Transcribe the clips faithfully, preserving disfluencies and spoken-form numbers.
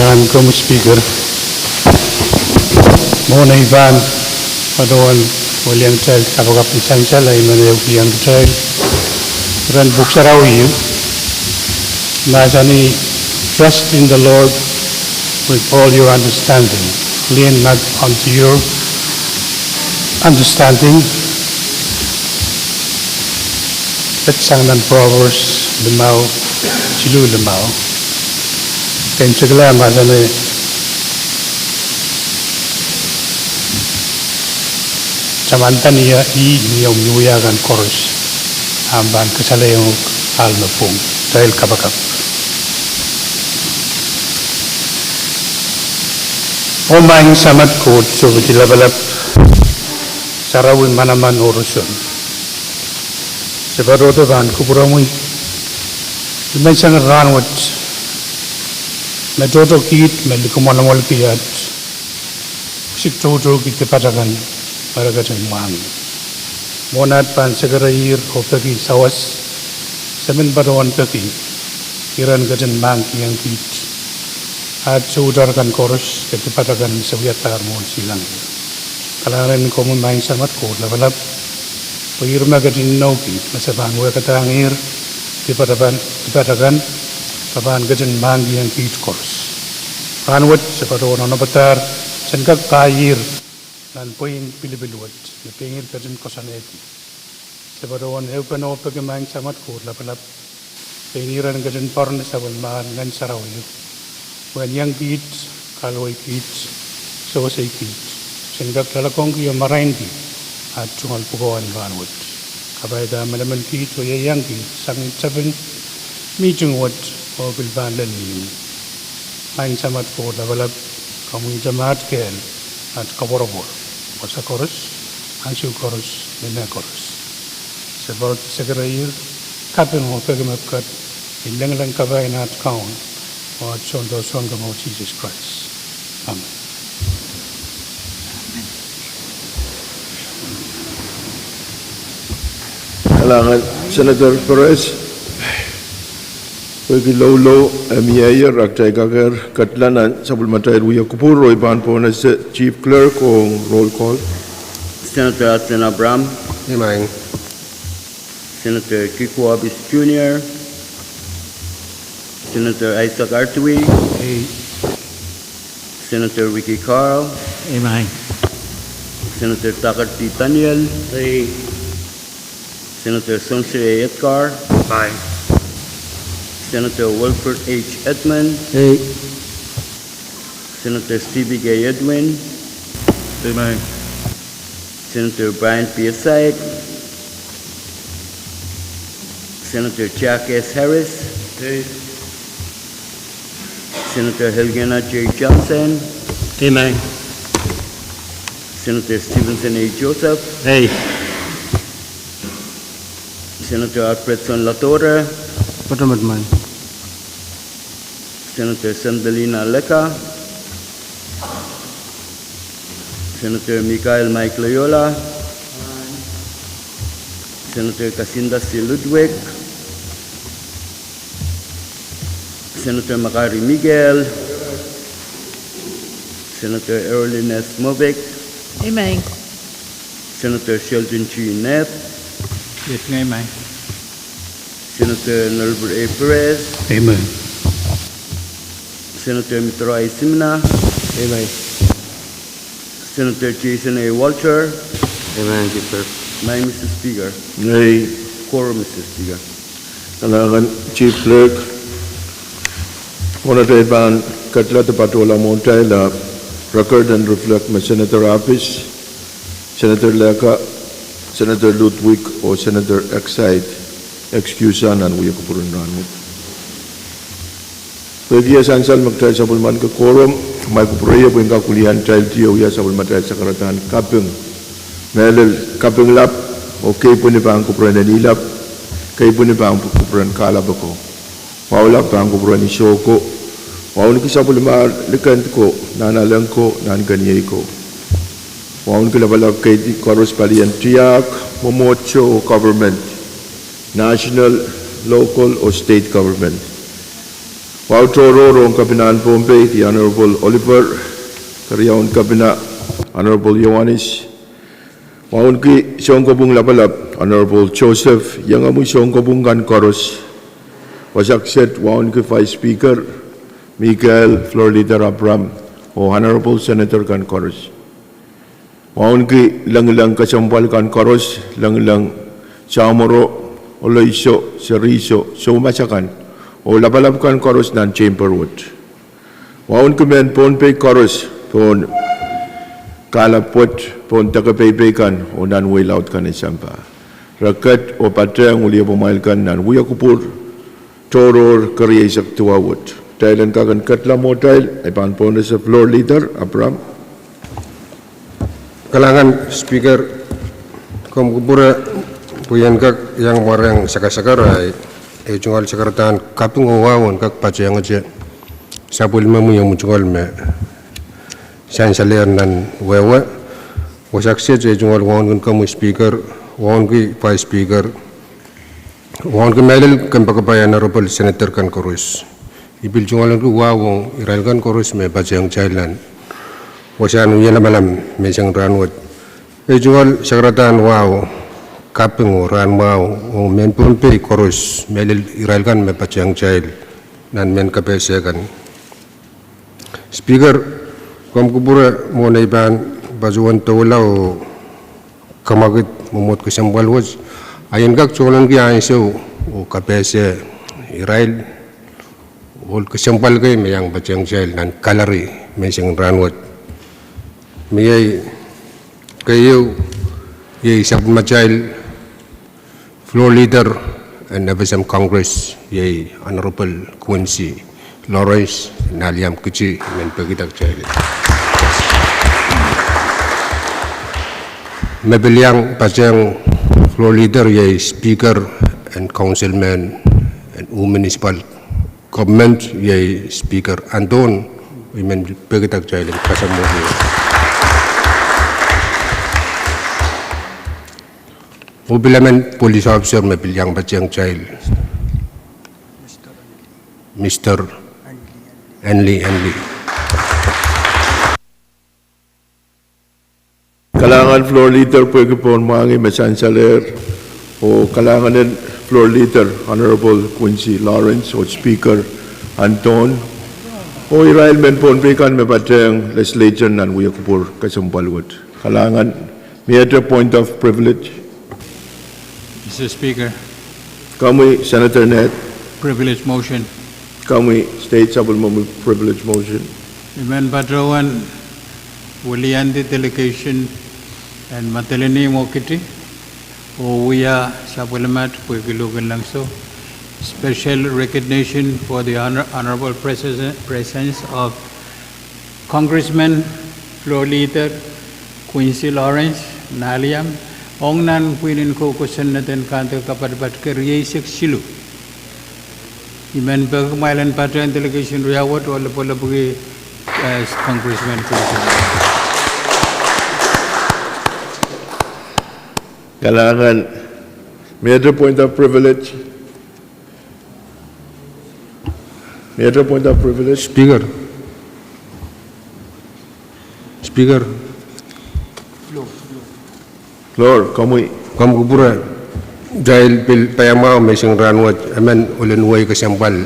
Nan komwi Speaker, mwohn ei pahn patohwan weliang kitail kapakap ni sansal, I men ehukihong kitail iren Pwuhk Sarawi mahsanih, "Trust in the Lord with all your understanding. Lean not unto your understanding." Petsang nan Proverbs limau, siluh limau. Ken sekla mahsanih, tamanda ni, ih ni omw wia kan koaros, ahpw pahn kasalehiong uhk ahl me pwung. Kitail kapakap. Oh Maing Samat Koht, Sohpei Lapalap, Sarawi manaman oh roson. Se patohdo pahn kupwuromwi ni menseng en rahnwet, me tohto kiht me likamwalamwalki aht, wisik toutou kiht dipat akan me re ketin mwahngih. Mwohn aht pahn sekere ihr oh peki sawas, se men patohwan peki iren ketin mahkikihong kiht aht soutar kan koaros, de dipat akan me se wiadahr mwohn silangih. Kalahngan en komwi Maing Samat Koht Lapalap, pwe ihr me ketin inoukih me se pahn wehkadahng ihr dipat akan, dipat akan, pwe pahn ketin mahkikihong kiht koaros. Rahnwet se patohwan onopadahr, sen kak paier nan pwein pilipil wet, me pein ihr ketin koasoanehdi. Se patohwan ehupene oh peki Maing Samat Koht Lapalap, pein ihr en ketin poarada sapwellimomwi Ngehn Sarawi, pwehn iang kiht, kahlwei kiht, sewese kiht, sen kak loalokongki oh marainki aht tungoal pwukoa en rahnwet. Kapaiada mehlel kiht oh ieiang kiht sang ni tepin mihting wet oh pil pahn lel ni. Maing Samat Koht Lapalap, komwi ihte me aht kehl, aht koapworopwor, wasa koaros, ansou koaros, ni mehkoaros. Se patohwan sekere ihr, kaping oh peki mepwukat, ni lengileng kapai en aht Kaun oh aht Sounkomour Sises Krais. Amen. Kalahngan Senator Perez. Pwehki loulou e mieier, a kitail kakehr ketla nan sapwellimatail wia kupwur, oh I pahn pohnese Chief Clerk ong roll call. Senator Hudson Abraham. Ei Maing. Senator Kikuo Abis Junior. Senator Isaac Artui. Ei. Senator Ricky Carl. Ei Maing. Senator Tucker T. Daniel. Ei. Senator Sonsri A. Etgar. Ei Maing. Senator Wilfred H. Edmund. Ei. Senator Stevie K. Edwin. Ei Maing. Senator Brian Piasaik. Senator Jack S. Harris. Ei. Senator Elgin J. Johnson. Ei Maing. Senator Stevenson A. Joseph. Ei. Senator Alfredson Ladota. Poatoapoat Maing. Senator Sandelina Lega. Senator Michael Mike Loyola. Senator Kasinda C. Ludwig. Senator Makari Miguel. Senator Erolines Movic. Ei Maing. Senator Sheldon G. Neth. Ei Maing. Senator Norbert A. Perez. Ei Maing. Senator Mitro Aisimna. Ei Maing. Senator Jason A. Walter. Ei Maing, Mister Speaker. Ei. Quorum, Mister Speaker. Kalahngan Chief Clerk. Mwohn atail pahn ketla de patohla mwohn atail, a record en reflect me Senator Abis, Senator Lega, Senator Ludwig oh Senator Exide excuse nan wia kupwur en rahnwet. Pwehki e sansal me kitail sapwellimaniki quorum, kumwail kupwureie pwehn kak wiliandi atail wia sapwellimatail sakaradahn kaping. Mehlel kaping lap, oh kei pwini pahn kupwuren eni lap, kei pwini pahn kupwuren kahlap ako. Wahu lap pahn kupwureni Soh ko. Wauneki sapwellimahr likend ko, nanalek ko, nahnken iei ko. Wauneki lapalap keidi koaros palien tiahk, mwomwohdiso oh government, national, local oh state government. Wahu tohrohr ong Kepinahn Pohnpei, the Honorable Oliver, keriaun Kepina, Honorable Iohannis. Wauneki sounkopwung lapalap, Honorable Joseph, iengomwi sounkopwung kan koaros. Wasa kiset wauneki Vice Speaker Mikael, Floor Leader Abraham, oh Honorable Senator kan koaros. Wauneki lengileng kesempwal kan koaros, lengileng Samoro, Oloiso, Seriso, soumas akan, oh lapalap kan koaros nan chamber wet. Wauneki mehn Pohnpei koaros pohn kahlap wet, pohn deke peipei kan, oh nan wehi laud kan en sampah. Re ket oh patehng wiliepwamwail kan nan wia kupwur tohrohr kerieisek duwau wet. Kitail en kak en ketla mwohtail, I pahn pohnese Floor Leader Abraham. Kalahngan Speaker, komw kupwure pwe I en kak iang mwarehng sakasakar ahi. Eh tungoal sakaradahn kaping oh wahu en kak patehngete sapwellimomwi omw tungoal me sansalehr nan wehwe. Wasa kiset eh tungoal wauneki komwi Speaker, wauneki Vice Speaker, wauneki mehlel kompoakepahi Honorable Senator kan koaros. I pil tungoal wauneki wahu ong irail kan koaros me patehng kitail nan wasahn wia lamalam menseng rahnwet. Eh tungoal sakaradahn wahu, kaping oh rahn mwahu ong mehn Pohnpei koaros, mehlel irail kan me patehng kitail nan mehn kapehse kan. Speaker, komw kupwure mwohn ei pahn patohwan doula oh kamwakid mwomwohd kesempwal wet, I en kak tonenki ansou oh kapehse irail ohl kesempwal kei me iang patehng kitail nan gallery menseng rahnwet. Me iei keieu, iei sapwellimatail Floor Leader en FSM Congress, iei Honorable Quincy Lawrence Naliam Kiti, I men peki kitail. Me pil iang patehng Floor Leader iei Speaker en Councilmen en Wu Municipal Government, iei Speaker Anton, I men peki kitail en kasamwoh. Oh pil emen police officer me pil iang patehng kitail, Mister Enli Enli. Kalahngan Floor Leader pwehki pohn mwahngih me sansalehr, oh kalahngan en Floor Leader Honorable Quincy Lawrence oh Speaker Anton, oh irail mehn Pohnpei kan me patehng legislature nan wia kupwur kesempwal wet. Kalahngan. Miehte point of privilege? Mister Speaker. Komwi Senator Ned. Privilege motion. Komwi State Sapwellimomwi privilege motion. I men patohwan weliandi delegation en Madolenihmw oh Kiti oh wia sapwellimat pwehki luhk en langso. Special recognition for the honor, honorable presence, presence of Congressman Floor Leader Quincy Lawrence Naliam, ong nan pwihn en kou kosonned en kahnde kapatpat kei rieisek siluh. I men peki kumwail en patehng delegation riau wet oh lopwolopwki, eh, Congressman Quincy Lawrence. Kalahngan. Miehte point of privilege? Miehte point of privilege? Speaker. Speaker. Floor, komwi. Komw kupwure, kitail pil paiamwahu menseng rahnwet, emen ohl en wehi kesempwal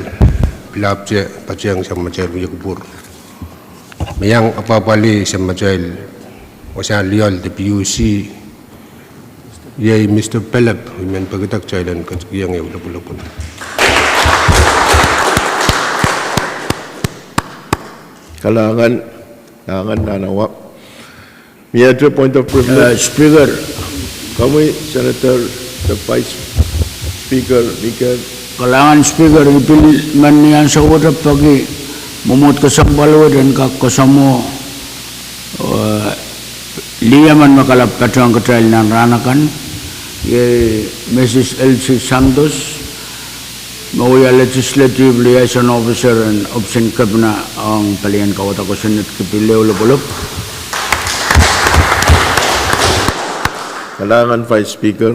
pil ahpwete patehng sapwellimatail wia kupwur. Me iang apwahpwalih sapwellimatail wasahn lioal de PUC, iei Mister Pelep, I men peki kitail en ketikihong ie lopwulopwul. Kalahngan, kalahngan Nanawa. Miehte point of privilege? Eh, Speaker. Komwi Senator, the Vice Speaker, Mikael. Kalahngan Speaker, I pil men ni ansou wet peki mwomwohd kesempwal wet en kak koasoamwo, eh, lih emen me kalap patehng kitail nan rahn akan, iei Mrs Elsie Santos, me wia Legislative Liaison Officer en Ohpis en Kepina ong palien kauwada kosonned ki pil ehu lopwolopw. Kalahngan Vice Speaker.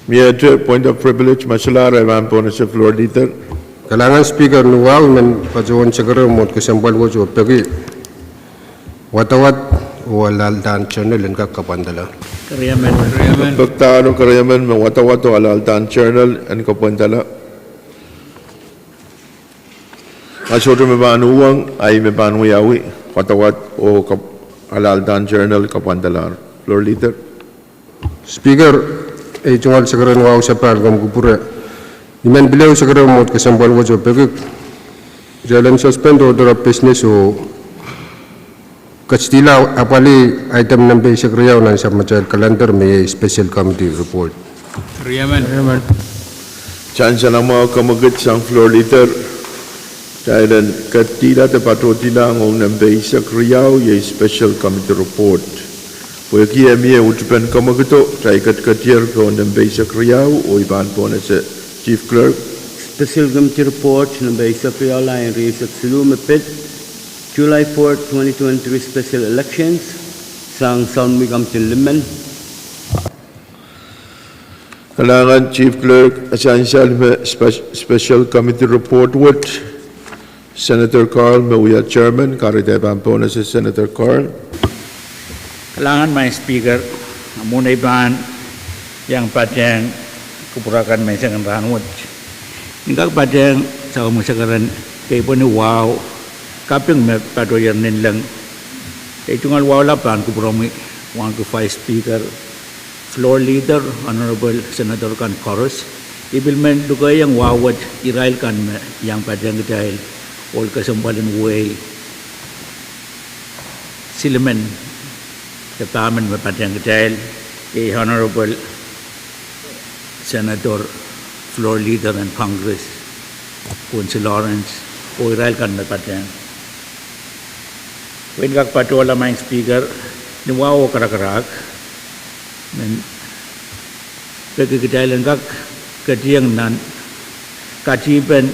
Miehte point of privilege, ma solahr, I pahn pohnese Floor Leader. Kalahngan Speaker, ni wahu I men patohwan sekerehng mwohd kesempwal wet oh peki wadawad oh alahldahr journal en kak kapwandala. Pekdahlo keriemen me wadawad oh alahldahr journal en kapwandala. A sohte me pahn uhwong, ahi me pahn wiawi wadawad oh alahldahr journal kapwandalahr. Floor Leader. Speaker, ei tungoal sekerehng wahu sapahl komw kupwure. I men pil ehu sekerehng mwohd kesempwal wet oh peki kitail en suspend order of business oh ketidihla apwalih item nempe eisek riau nan sapwmatail calendar me iei special committee report. Sansal mwahu kemwekid sang Floor Leader. Kitail en ketidihla de patohdihla ong nempe eisek riau, iei special committee report. Pwehki e mie utupen kemwekido, kitail ketiketier pohn nempe eisek riau oh I pahn pohnese Chief Clerk. Special Committee Report nempe eisek riau, lain rieisek siluh me pid July fourth, twenty twenty-three special elections, sang sounwih kamtin limen. Kalahngan Chief Clerk, e sansal me spe-, special committee report wet, Senator Carl me wia chairman, kahrehda e pahn pohnese Senator Carl. Kalahngan Maing Speaker, mwohn ei pahn iang patehng kupwur akan menseng en rahnwet, I kak patehng sapwellimomwi sekeren keipweni wahu kaping me patohier ninleng. Ei tungoal wahu lap pahn kupwuromwi wahnki Vice Speaker, Floor Leader, Honorable Senator kan koaros. I pil men lukehiong wahu wet irail kan me iang patehng kitail ohl kesempwal en wehi silimen department me patehng kitail, iei Honorable Senator, Floor Leader en Congress, Kunsi Lawrence, oh irail kan me patehng. Pwe I kak patohla Maing Speaker, ni wahu oh karakarahk men peki kitail en kak ketieng nan katihpen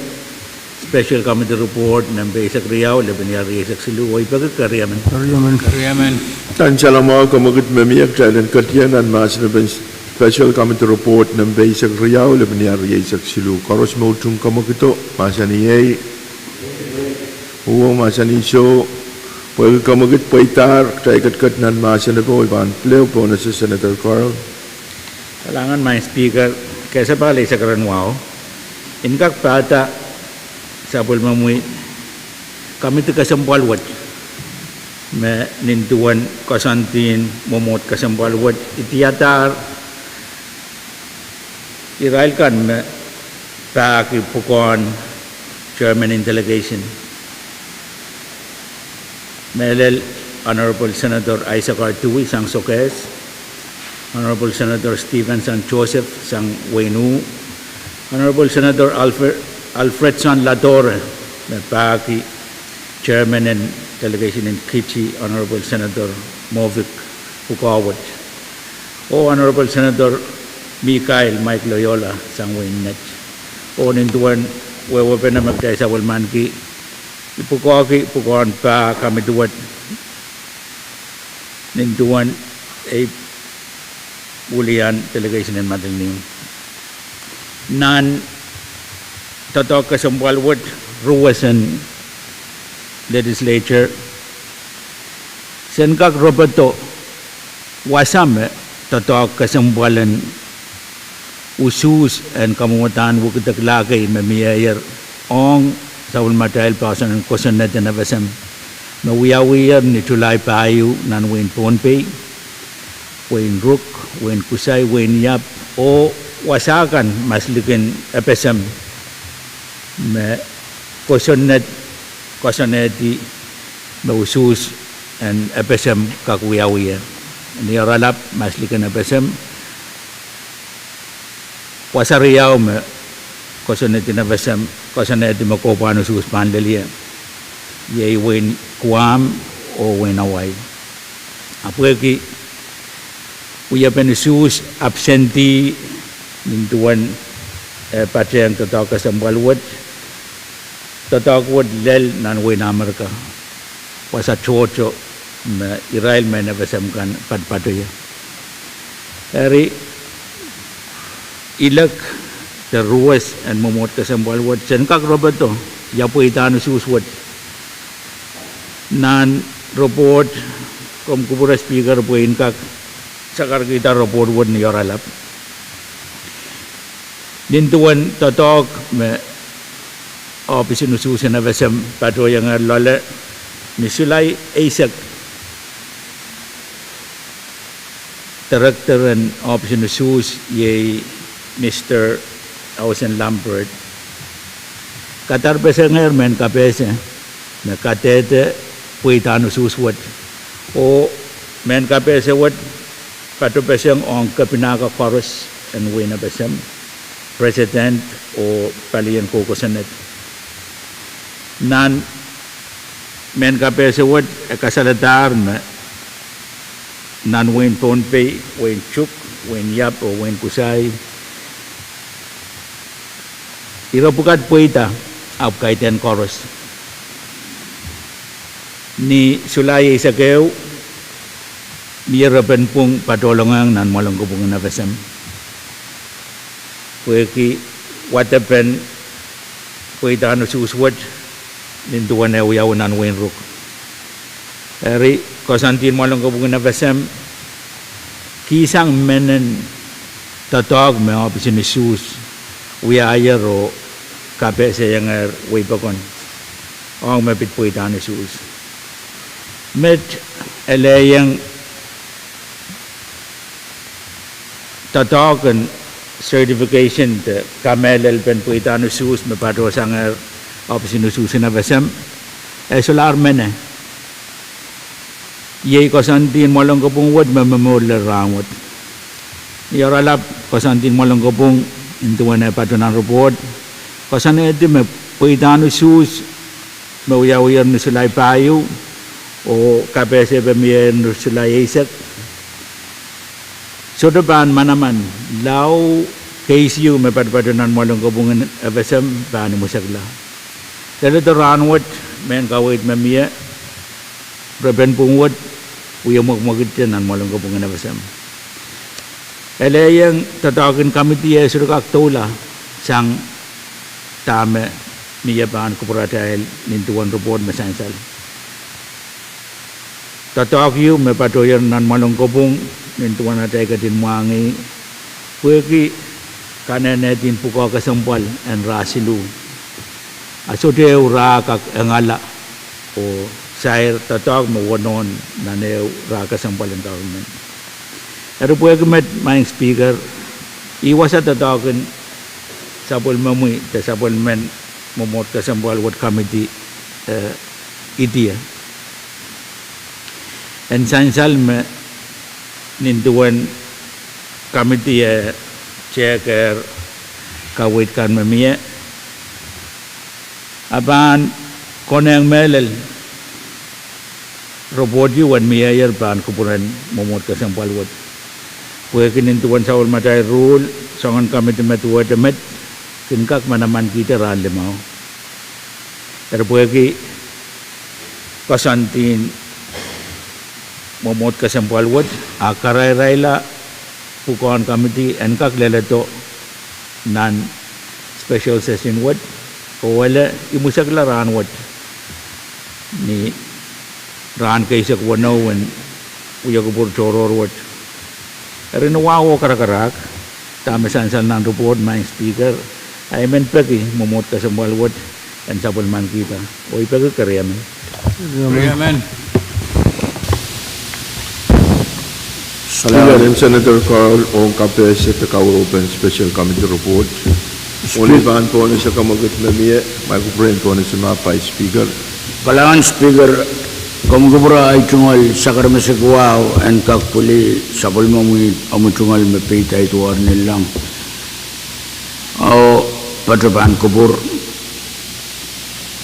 special committee report nempe eisek riau, lepin iar rieisek siluh, oh I peki keriemen. Sansal mwahu kemwekid me mie, kitail en ketieng nan mahsen en special committee report nempe eisek riau, lepin iar rieisek siluh. Koaros me utung kemwekido, mahsanih ei. Uhwong, mahsanih soh. Pwehki kemwekid pweidahr, kitail ketiket nan mahsen en, oh I pahn pil ehu pohnese Senator Carl. Kalahngan Maing Speaker, kesepahl ei sekeren wahu, I kak pahda sapwellimomwi kamidi kesempwal wet me nin duwen koasoandi en mwomwohd kesempwal wet, I diadahr irail kan me pahki pwukoahn chairman en delegation. Mehlel Honorable Senator Isaac R. Dewey sang Sokehs, Honorable Senator Stephenson Joseph sang Wein U, Honorable Senator Alfred, Alfredson Ladore me pahki chairman en delegation en Kiti, Honorable Senator Movic pwukoah wet, oh Honorable Senator Mikael Mike Loyola sang Wein Nett. Oh nin duwen wehwehpene me kitail sapwellimaniki, I pwukoahki pwukoahn pah kamidi wet nin duwen ei wilian delegation en Madolenihmw. Nan doadoahk kesempwal wet, ruwesen legislature, sen kak ropodo wasa me doadoahk kesempwal en usuhs en kamwadahn wekidekla kei me mieier ong sapwellimatail poahsoan en kosonned en FSM me wiawiher ni July pahieu nan wehin Pohnpei, wehin Ruk, wehin Kusai, wehin Iap, oh wasa kan maslikin FSM me kosonned, kosonnedi me usuhs en FSM kak wiawiher. Ni oaralap maslikin FSM, wasa riau me kosonned en FSM, kosonnedi me kohpwahn usuhs pahn lel ie, iei wehin Guam oh wehin Hawaii. A pwehki wiepen usuhs absentee nin duwen eh, patehng doadoahk kesempwal wet, doadoahk wet lel nan wehin Amerika, wasa tohto me irail mehn FSM kan patopato ie. Eri ilek de ruwes en mwomwohd kesempwal wet, sen kak repedo ia pweidahn usuhs wet. Nan report, komw kupwure Speaker pwe I en kak sakarkihda report wet ni oaralap. Nin duwen doadoahk me ohpis en usuhs en FSM patohiengehr loale ni Sulai eisek, director en ohpis en usuhs, iei Mister Ausen Lambert, kadarpesengehr mehn kapehse me kadehde pweidahn usuhs wet, oh mehn kapehse wet patopeseng ong kepina kan koaros en wehin FSM, president oh palien koukosoned. Nan mehn kapehse wet e kasalehdahr me nan wehin Pohnpei, wehin Chuuk, wehin Iap oh wehin Kusai, ire pwukat pweida ahpw kaidehn koaros. Ni Sulai eisek ehu, mie repen pwung patohlongehng nan mwoalen kopwung en FSM, pwehki wadepen pweidahn usuhs wet nin duwen eh wiawi nan wehin Ruk. Eri koasoandi en mwoalen kopwung en FSM kihsang mehnen doadoahk me ohpis en usuhs wiahier oh kapehseiengehr wehi pokon ong me pid pweidahn usuhs. Met elehieng doadoahk en certification de kamehlelpen pweidahn usuhs me patohsangehr ohpis en usuhs en FSM, e solahr mehne. Iei koasoandi en mwoalen kopwung wet me momour lel rahnwet. Ni oaralap koasoandi en mwoalen kopwung, nin duwen eh patohwan report, koasoanehdi me pweidahn usuhs me wiawier ni Sulai pahieu oh kapehse me mie ni Sulai eisek, sohte pahn manaman lao case ieu me patopato nan mwoalen kopwung en FSM pahn imwisekla. Leledo rahnwet mehn kaweid me mie, repen pwung wet wie mwekmwekidte nan mwoalen kopwung en FSM. Elehieng doadoahk en committee e sohte kak doula sang dahme mie pahn kupwuratail nin duwen report me sansal. Doadoahk ieu me patohier nan mwoalen kopwung nin duwen atail ketin mwahngih pwehki kanehnehdi en pwukoa kesempwal en rah siluh, a sohte ehu rah kak engala oh sair doadoahk me wonohn nan ehu rah kesempwal en government. Eri pwehki met, Maing Speaker, ih wasa doadoahk en sapwellimomwi de sapwellimen mwomwohd kesempwal wet committee, eh, idie en sansal me nin duwen committee e tehkehr kaweid kan me mie, a pahn konehng mehlel report ieu en mieier pahn kupwuren mwomwohd kesempwal wet. Pwehki nin duwen sapwellimatail ruhl soangen committee me duwehte met kin kak manamankihte rahn limau. Eri pwehki koasoandi en mwomwohd kesempwal wet a karairaila pwukoahn committee en kak leledo nan special session wet, oh ele imwisekla rahnwet ni rahn keisek weneu en wiekupwur tohrohr wet. Eri ni wahu oh karakarahk, dahme sansal nan report, Maing Speaker, a I men peki mwomwohd kesempwal wet en sapwellimankihda, oh I peki keriemen. Kalahngan en Senator Carl ong kapehse de kauropen special committee report. Onei pahn pohnese kamwekid me mie, ma I kupwure en pohnese ma Vice Speaker. Kalahngan Speaker, komw kupwure ahi tungoal sakarmesek wahu en kak pwili sapwellimomwi omwi tungoal me peidahn duwar ni lang, oh patohwan kupwur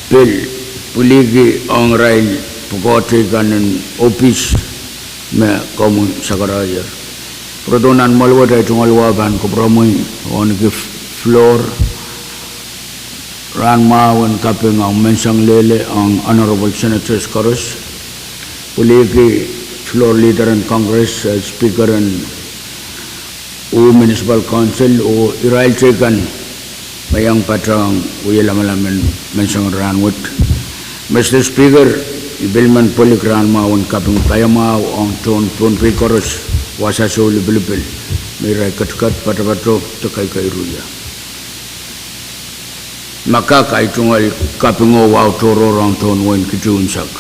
pil pwiliki ong irail pwukoa teikan en ohpis me komwi sakarahier. Pwurodo nan mwoahl wet ahi tungoal wahu pahn kupwuromwi oh ahneki Floor rahn mwahu en kaping ong menseng lele ong Honorable Senators koaros, pwilikihdi Floor Leader en Congress, eh, Speaker en Municipal Council, oh irail teikan me iang patohng wie lamalam en menseng rahnwet. Mister Speaker, I pil men pwilik rahn mwahu en kaping paiamwahu ong tohn Pohnpei koaros, wasa soulipilipil, me irail ketiket, patopato, de kaikairuhie. Ma kak, ahi tungoal kapingo wahu tohrohr ong tohn wein Kitiuhn Sahk.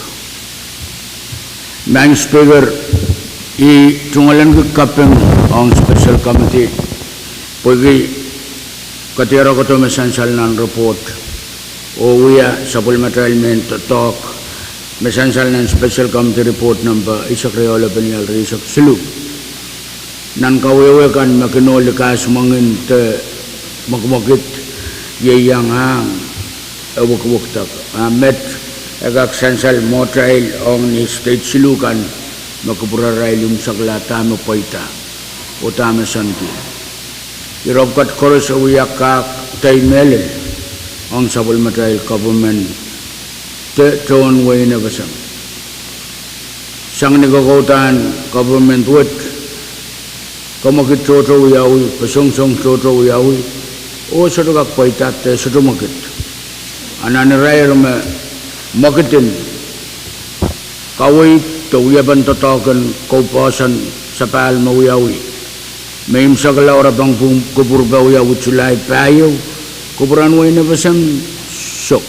Madam Speaker, I tungoalenki kaping ong Special Committee pwehki kadiarek koadoadoahk me sansal nan report oh wia sapwellimatail mehn doadoahk me sansal nan Special Committee report nempe eisek riau lel penial rieisek siluh. Nan kawehwe kan me kin oh likahs mwengin de mwekimwekid, ieiang ahng e wekidek. A met e kak sansal mwohtail ong ni state siluh kan me kupwurarail imwisekla dahme pweida oh dahme soandi. Ire pwukat koaros e wia kak dei mehlel ong sapwellimatail government de tohn wehin FSM. Sang ni kokoudan government wet, kemwekid tohto wiawi, posongsong tohto wiawi, oh sohte kak pweida de sohte mwekid. A nan irair me mwekid en kaweid de wiepen doadoahk en koupohson sapahl me wiawi, me imwisekla orapeng pwung kupwur pwe wiawi July pahieu, kupwuren wehin FSM sok.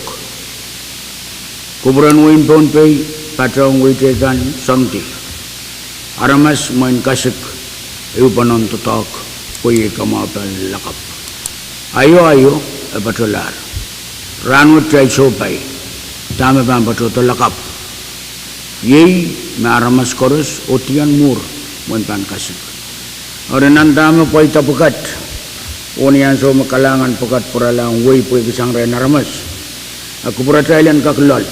Kupwuren wehin Pohnpei patohng wehi teikan soandi. Aramas mwein kasik ehu pwukoahn doadoahk pwe iei kamwahu pahn lakapw. Aio, aio, e patohlahr. Rahnwet kitail sohpai dahme pahn patohdo lakapw. Iei me aramas koaros oh dien mwuhr mwein pahn kasik. Eri nan dahme pweida pwukat, oh ni ansou me kalahngan pwukat pwuralahng wehi pwehki sang rehn aramas, a kupwuratail en kak loal.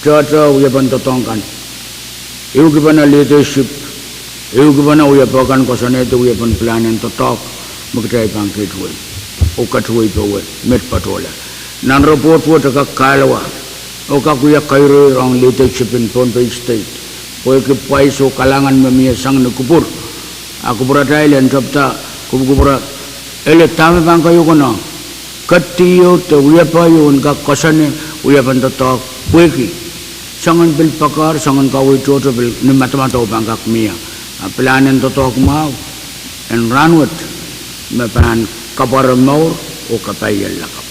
Tohto wiepen doadoahk kan, ehukipene leadership, ehukipene wiepe kan koasoanehdi wiepen pilahn en doadoahk me kitail pahn ketiwei oh ketiwei powe met patohla. Nan report wet e kak kahluwa oh kak wia kairoir ong leadership en Pohnpei State pwehki pwais oh kalahngan me mie sang ni kupwur. A kupwuratail en tepda kupwukupwure ele dahme pahn keieu konehng. Ketio de wiepe ieu en kak koasoane wiepen doadoahk pwehki soangen pil poakehla, soangen kaweid tohto pil ni madamadau pahn kak mie. A pilahn en doadoahk mwahu en rahnwet me pahn kapware mour oh kapaiel lakapw.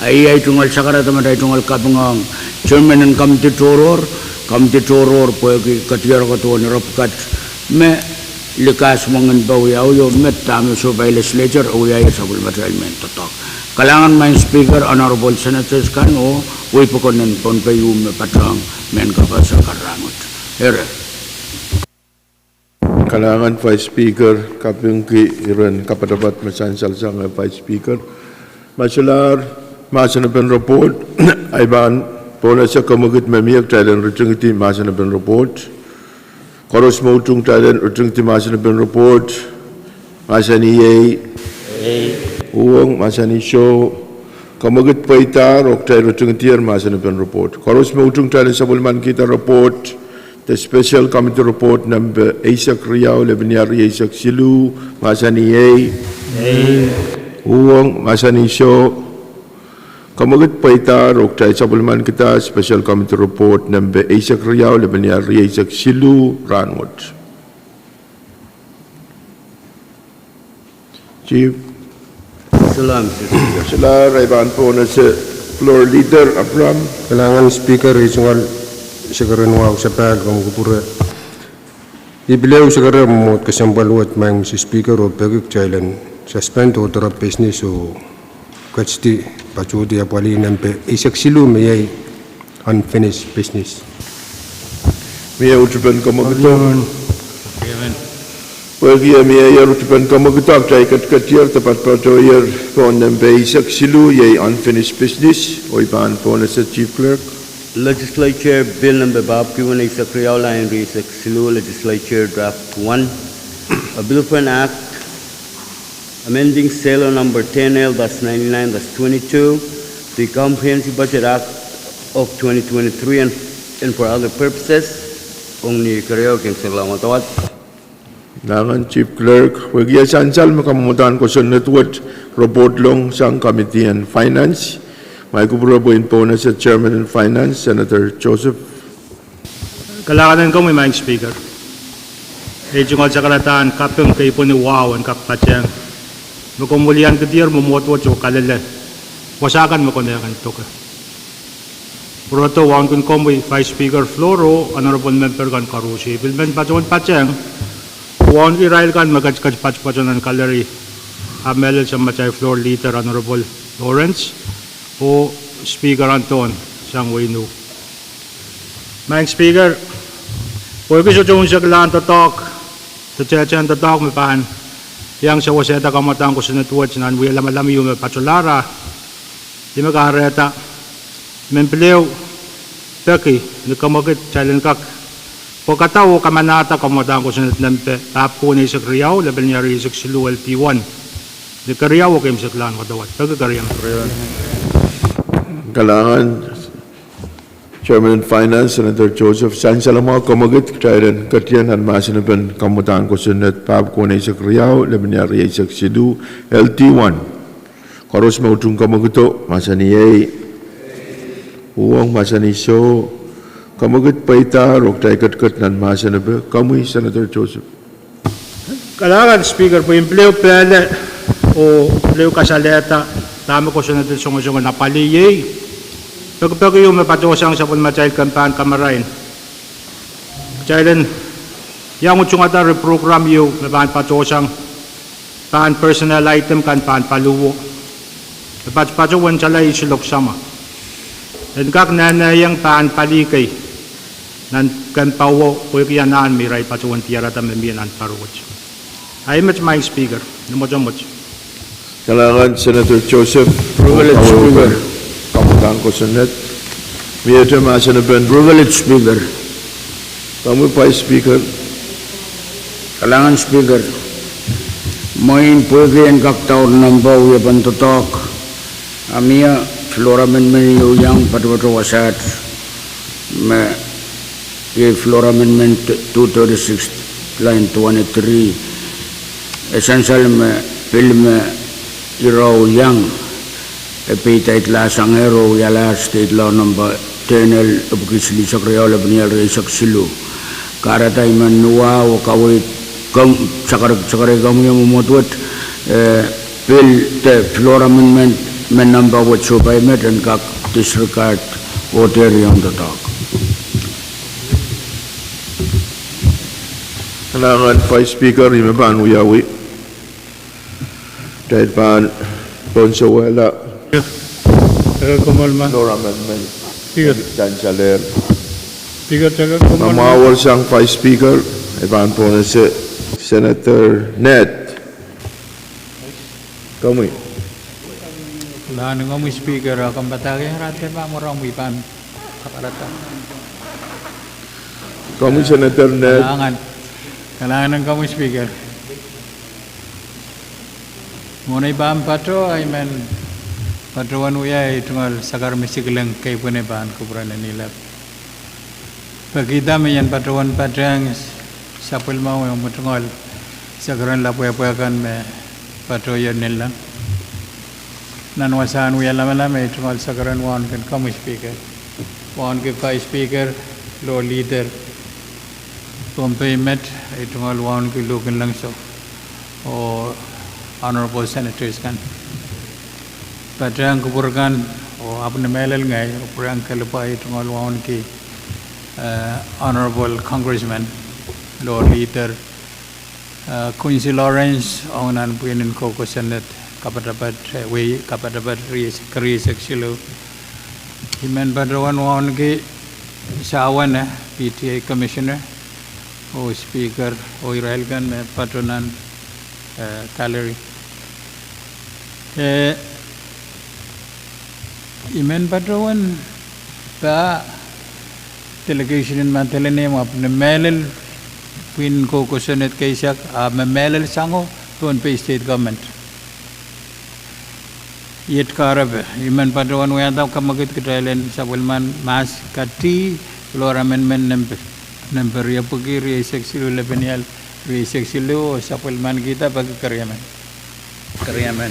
A iei ahi tungoal sakarada, ma ahi tungoal kaping ong chairman en committee tohrohr, committee tohrohr pwehki kadiarek koadoadoahk ni ire pwukat me likahs mwengin pwe wiawi oh met dahme sohpai legislature e wiahier sapwellimatail mehn doadoahk. Kalahngan Madam Speaker, Honorable Senators kan oh wehi pokon en Pohnpei me patohng mehn kapas akan rahnwet. Eri. Kalahngan Vice Speaker, kapingki iren kapatapat me sansal sang Vice Speaker. Ma solahr mahsen en report, ahi pahn pohn ese kemwekid me mie kitail en ritingidi mahsen en report. Koaros me utung kitail en ritingidi mahsen en report, mahsanih iei. Uhwong, mahsanih soh. Kemwekid pweidahr oh kitail ritingidier mahsen en report. Koaros me utung kitail en sapwellimanikihda report, the special committee report nempe eisek riau lel penial rieisek siluh, mahsanih iei. Uhwong, mahsanih soh. Kemwekid pweidahr oh kitail sapwellimanikihda special committee report nempe eisek riau lel penial rieisek siluh rahnwet. Chief. Solahr, Mister Speaker. Solahr, ahi pahn pohn ese Floor Leader Abraham. Kalahngan Speaker, iei tungoal sekeren wahu sapahl komw kupwure. I pil ehu sekeren mwohd kesempwal wet, Madam Speaker, oh peki kitail en suspend order of business oh ketidi patohdi apwalih nempe eisek siluh me iei unfinished business. Mie utupen kemwekid? Pwehki mie utupen kemwekid, kitail ketiketier de patopatohier pohn nempe eisek siluh, iei unfinished business, oh I pahn pohn ese Chief Clerk. Legislature Bill nempe pahieu wen eisek riau, lain rieisek siluh, Legislature Draft One. A bill for an act amending SAILO number ten L dash ninety-nine dash twenty-two, the Comprehensive Budget Act of twenty twenty-three and, and for other purposes. Ong ni keriau kin sehla wadawad. Nangan Chief Clerk, pwehki e sansal me kamwadahn kosonned wet report lohng sang Committee on Finance, ma e kupwure pwe en pohnese Chairman en Finance, Senator Joseph. Kalahngan en komwi Madam Speaker. Ei tungoal sakaradahn kaping kei pwehn wahu en kak patehng me komw wiliandier mwomwohd wet oh kalelehda wasa kan me konehng en doke. Pwurodo wauneki komwi Vice Speaker Floor oh honorable member kan koaros. Pil men patohwan patehng wauneki irail kan me ketiket patopato nan gallery, ahpw mehlel samatail Floor Leader Honorable Lawrence oh Speaker Anton sang wehin U. Madam Speaker, pwehki sohte unseklahn doadoahk, de tehtehn doadoahk me pahn iang sewesehda kamwadahn kosonned wet nan wia lamalam ieu me patohlahr, I men kahrehda I men pil ehu peki ni kamwekid kitail en kak pwekada oh kamanahda kamwadahn kosonned nempe pahpwuko en eisek riau, lepin riau eisek siluh, L T one, ni keriau oh keimwseklahn wadawad. Peki keriau. Kalahngan Chairman en Finance, Senator Joseph. Sansal mwahu kamwekid, kitail en ketin nan mahsenepen kamwadahn kosonned pahpwuko en eisek riau, lepin riau eisek siluh, L T one. Koaros me utung kamwekido, mahsanih ehi. Uhwong, mahsanih soh. Kamwekid pweidahr oh kitail ketiket nan mahsenepe. Komwi Senator Joseph. Kalahngan Speaker, pwe I pil ehu pehla oh pil ehu kasalehda dahme kosonned en songosong en apwalih iei. Pekipeki ieu me patohsang sapwellimatail kempahn kamarain. Kitail en iang utungada eri program ieu me pahn patohsang, pahn personnel item kan pahn paliwo, me patopato wen tala isuh loksama en kak nanehieng pahn pali kei nan kempowo pwehki anahn me irail patohwan diarada me mie nan paruot. Ahi met Madam Speaker, ni mwotomwot. Kalahngan Senator Joseph. Privilege Speaker. Kamwadahn kosonned. Miehte mahsenepen. Privilege Speaker. Komwi Vice Speaker. Kalahngan Speaker. Mwein pwehki en kak daur nempe wiepen doadoahk, a mie floor amendment ieu iang patopato wasaht me iei Floor Amendment two thirty-six, line twenty-three. E sansal me pil me iro iang, e peidaidla sang ero wialahr State Law Number ten L, epwiki silihsek riau, lepin riau eisek siluh. Kahrehda I men nuwah oh kaweid komwi, sakarei, sakarei komwi oh mwomwohd wet, eh, pil de Floor Amendment me nempe wet sohpai met en kak disregard oh dehr iang doadoahk. Kalahngan Vice Speaker, I men pahn wiawi. Kitail pahn pohnsehwehla. Speaker, komwi ma. Floor Amendment. Speaker. Sansal. Speaker, komwi ma. Mwahuwel sang Vice Speaker, e pahn pohnese Senator Ned. Komwi. Kalahngan komwi Speaker, a komw padahkihong irail me pahn mwohrohng mwi pahn kaparada. Komwi Senator Ned. Kalahngan. Kalahngan komwi Speaker. Mwohn ei pahn pato, I men patohwan wia ei tungoal sakar me sikihleng kei pwene pahn kupwuren en ilap. Pekihda me I en patohwan patehng sapwellime mwo tungoal sakar en lapwehpwe kan me pato ieu nilnang. Nan wasahn wia lamalam, ei tungoal sakar en wauneki komwi Speaker, wauneki Vice Speaker, Floor Leader, Pohnpei met, ei tungoal wauneki Luhk Inlengso, oh Honorable Senators kan. Patehng kupwur kan, oh ahpw ni mehlel ngehi, oh pwurehng kelehpwa, ei tungoal wauneki, eh, Honorable Congressman, Floor Leader, eh, Quincy Lawrence, ong nan pwihn en koukosonned, kapatapat, eh, wehi kapatapat, rie-, keriesek siluh. I men patohwan wauneki Sawane, P T A Commissioner, oh Speaker, oh irail kan me pato nan, eh, gallery. Eh, I men patohwan pah delegation en Madolenihmw ahpw ni mehlel pwihn koukosonned keisek, a me mehlel sango Pohnpei State Government. Iet kahrepe, I men patohwan wiahda kamwekid kitail en sapwellimen mahs kati, floor amendment nempe, nempe riepwiki rieisek siluh lepenial rieisek siluh, oh sapwellimankihda peki keriemen. Keriemen.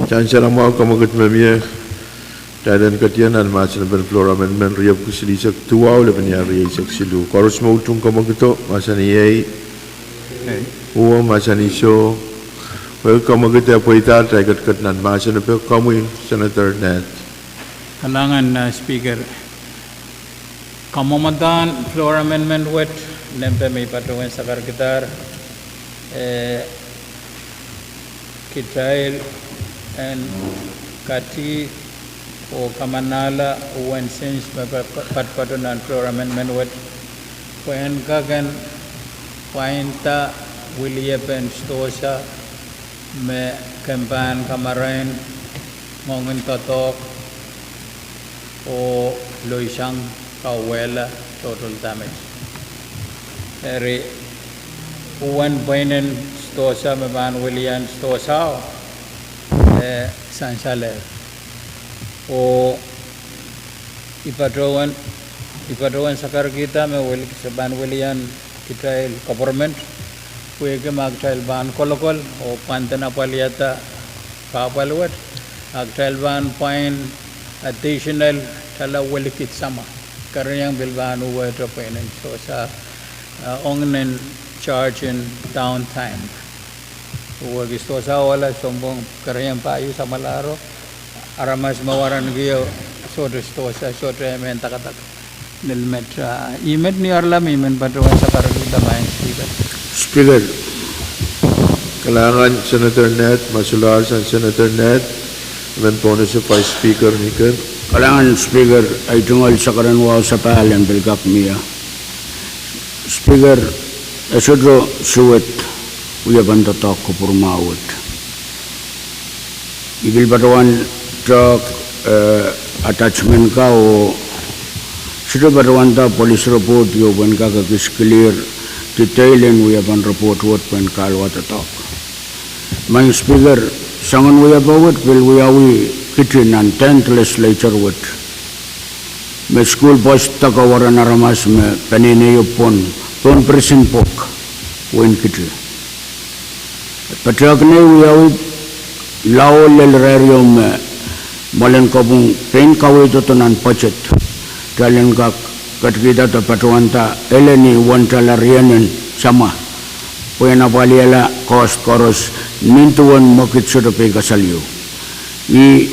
Sansal mwahu, kamwekid me mie, kitail en ketiong nan mahsen en floor amendment riepwiki silihsek duwau lepenial rieisek siluh. Koaros me utung kamwekido, mahsanih ei. Ei. Uwen mahsanih soh. Pwe kamwekid e pweida, kitail ketiket nan mahsen, pwe komwi Senator Ned. Kalahngan, uh, Speaker. Kamwomwdahn floor amendment wet, nempe me I patohwan sakarkihdahr, eh, kitail en kati oh kamanahla uwen sens me pa-, pa-, patopato nan floor amendment wet, pwe en kak en pwainda wiliepen sidohsa me kempen kamarain ngoangen doadoahk oh loisang kauwehla total damage. Eri uwen pweinen sidohsa me pahn wilian sidohsao, eh, sansal. Oh I patohwan, I patohwan sakarkihda me weli-, se pahn wilian kitail government, pwehki ma kitail pahn kolokol oh pwanden apwaliada kahpwal wet, a kitail pahn pwain additional tala welikid sama. Kerenieng pil pahn uwehte pweinen sidohsa, uh, ong nen charge in downtime. Uwe kis sidohsa ohla sounpwong, kerenieng pahieu samwalahro, aramas me waranekio sohte sidohsa, sohte emen dakadak nil met, ah, I met ni arlam, I men patohwan sakarkihda, Madam Speaker. Speaker, kalahngan Senator Ned, me solahr sang Senator Ned, I men pohnese Vice Speaker Niken. Kalahngan Speaker, ei tungoal sakaradahn wahu sapahl en pil kak mie. Speaker, e sohte suwed wiepen doadoahk kupwurmwahu wet. I pil patohwan tehk, eh, attachment ka oh sohte patohwanda police report ieu pwe en kak ekis clear detail en wiepen report wet pwe en kahluwa doadoahk. Madam Speaker, soangen wiepe wet pil wiawi kiti nan tenth legislature wet. Me school bus deke weren aramas me peneineio pohn, pohn prison pwok, wein kiti. Patehk nei wiawi lao lel rehrio me mwoalen kopwung pein kaweid doadoahk nan budget. Kitail en kak ketikihda de patohwanda ele ni wen tala rienen samwa pwehn apwaliala cost koaros nin duwen mwekid sohte peikasal ieu. I,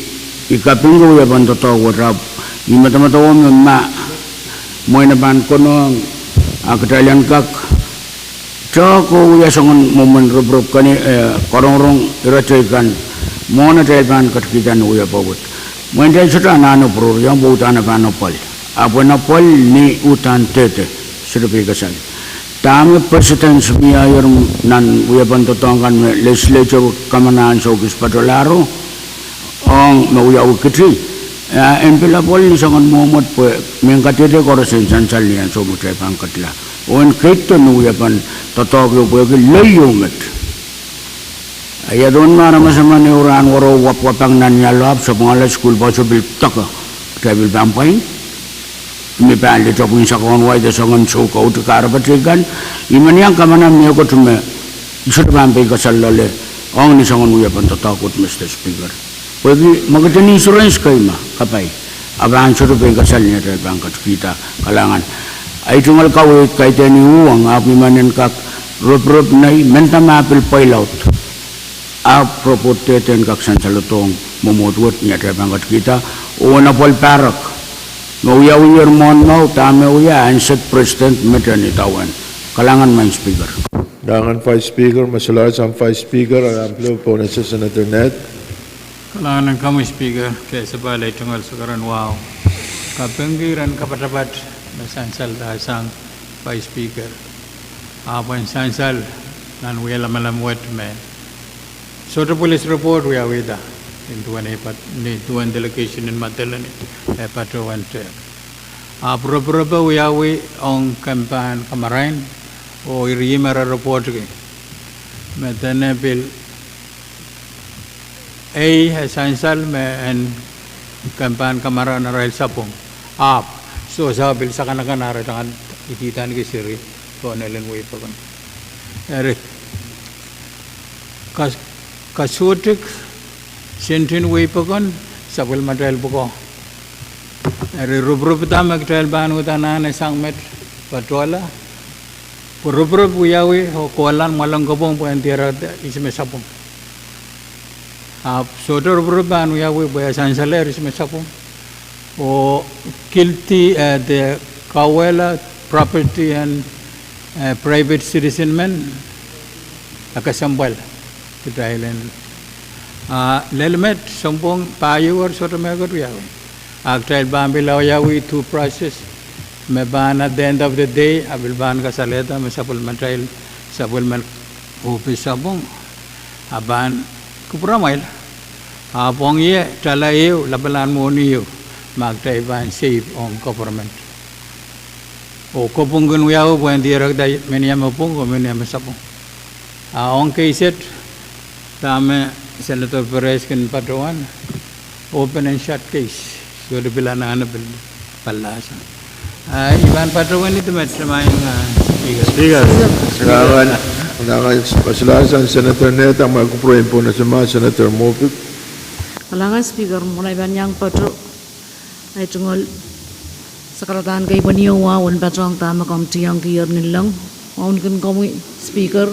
I kapingki wiepen doadoahk wet ahpw I medemedewe me ma mwein e pahn konehng a kitail en kak tehk oh wia soangen mwomwen ripirip kene, eh, korongorong ire teikan mwohn atail pahn ketikihda ni wiepe wet. Mwein kitail sohte anahne pwurpwuriong pwe uhdahn e pahn apwal. Ahpw en apwal ni uhdahn dehde, sohte peikasal. Dahme precedence mie aier nan wiepen doadoahk kan me legislature kamanahn soukis patolahro, ong me wiawi kiti, a en pil apwal ni soangen mwomwen pwe mehn kadehde koaros en sansal ni ansou me kitail pahn ketila. Oh en ketin ni wiepen doadoahk ieu pwehki lei ieu met. A ia duwen me aramas emen ehu rahn wero wapwapwang nan ialo ahpw sapwungala school bus o pil deke, kitail pil pahn pwain. Mie pahn lih topwin sakaun wai de soangen soukohdi kahrepe teikan. I men iang kamanah mehkot me I sohte pahn peikasal loale ong ni soangen wiepen doadoahk wet, Mister Speaker. Pwehki mwekid en insurance kei ma kapai, a pahn sohte peikasal ni atail pahn ketikihda. Kalahngan. Ei tungoal kaweid kaidehn uhwong ahpw I men en kak ripirip nei, mendahte ma pil pweilaud, ahpw report dehde en kak sansaledohng mwomwohd wet ni atail pahn ketikihda. Oh en apwal pahrek me wiawier mwohn mwahu, dahme wia, ansou president met en idawehn. Kalahngan, Madam Speaker. Kalahngan Vice Speaker, me solahr sang Vice Speaker, ahpw pohnese Senator Ned. Kalahngan en komwi Speaker, kesepahl ei tungoal sakaradahn wahu. Kapingki iren kapatapat me sansalda sang Vice Speaker, ahpw en sansal nan wie lamalam wet me sohte police report wiawihda nin duwen ei pat-, nin duwen delegation en Madolenihmw e patohwan tehk. Ahpw ripirepo wiawi ong kempen kamarain, oh ire me re report ki me dene pil Ei, e sansal me en, ke pahn kamaraun arail sapwung. Ahpw, sohte pil sakanakan arail tangahn idihdaneki seri pohn elen weipokon. Eri, kas-, kasuhtik, sendin weipokon, sapwellimatail pwukoa. Eri ruprupda me kitail pahn uhdahn anahne sang met patohla. Pwe ruprop wiawi oh kohla mwoalen kopwung pwehn dierek ihs me sapwung. Ahpw sohte ruprop pahn wiawi pwe e sansalehr ihs me sapwung. Oh kildi, eh, de kauwehla property en, eh, private citizen men, e kesempwal kitail en. Ah, lel met, sounpwong pahieu sohte mehkot wiawi. Ah kitail pahn pil wiawi due process, me pahn at the end of the day, a pil pahn kasalehda me sapwellimatail, sapwellimen ohpis sapwung, a pahn kupwuramwail. Ahpw ong ie, tala ehu, lapalahn mwohni ehu, ma kitail pahn save ong government. Oh kopwung kin wiawi pwehn dierekda menia me pwung oh menia me sapwung. Ah ong keiset, dahme Senator Perez kin patohwan, open and shut case. Sohte pil anahne pil pallahsang. Ah, I pahn patohwan ih met, Speaker. Speaker. Kalahngan, kalahngan, kasilarsang Senator Nehda, ma kupwuren pwuhn esema Senator Moffitt. Kalahngan Speaker, mwein I pahn iang patoh. Ahi tungoal sakaradahn kei pwehn iang wia uwen patohwan dahme komw tiong kier ninleng. Wauneki komwi Speaker,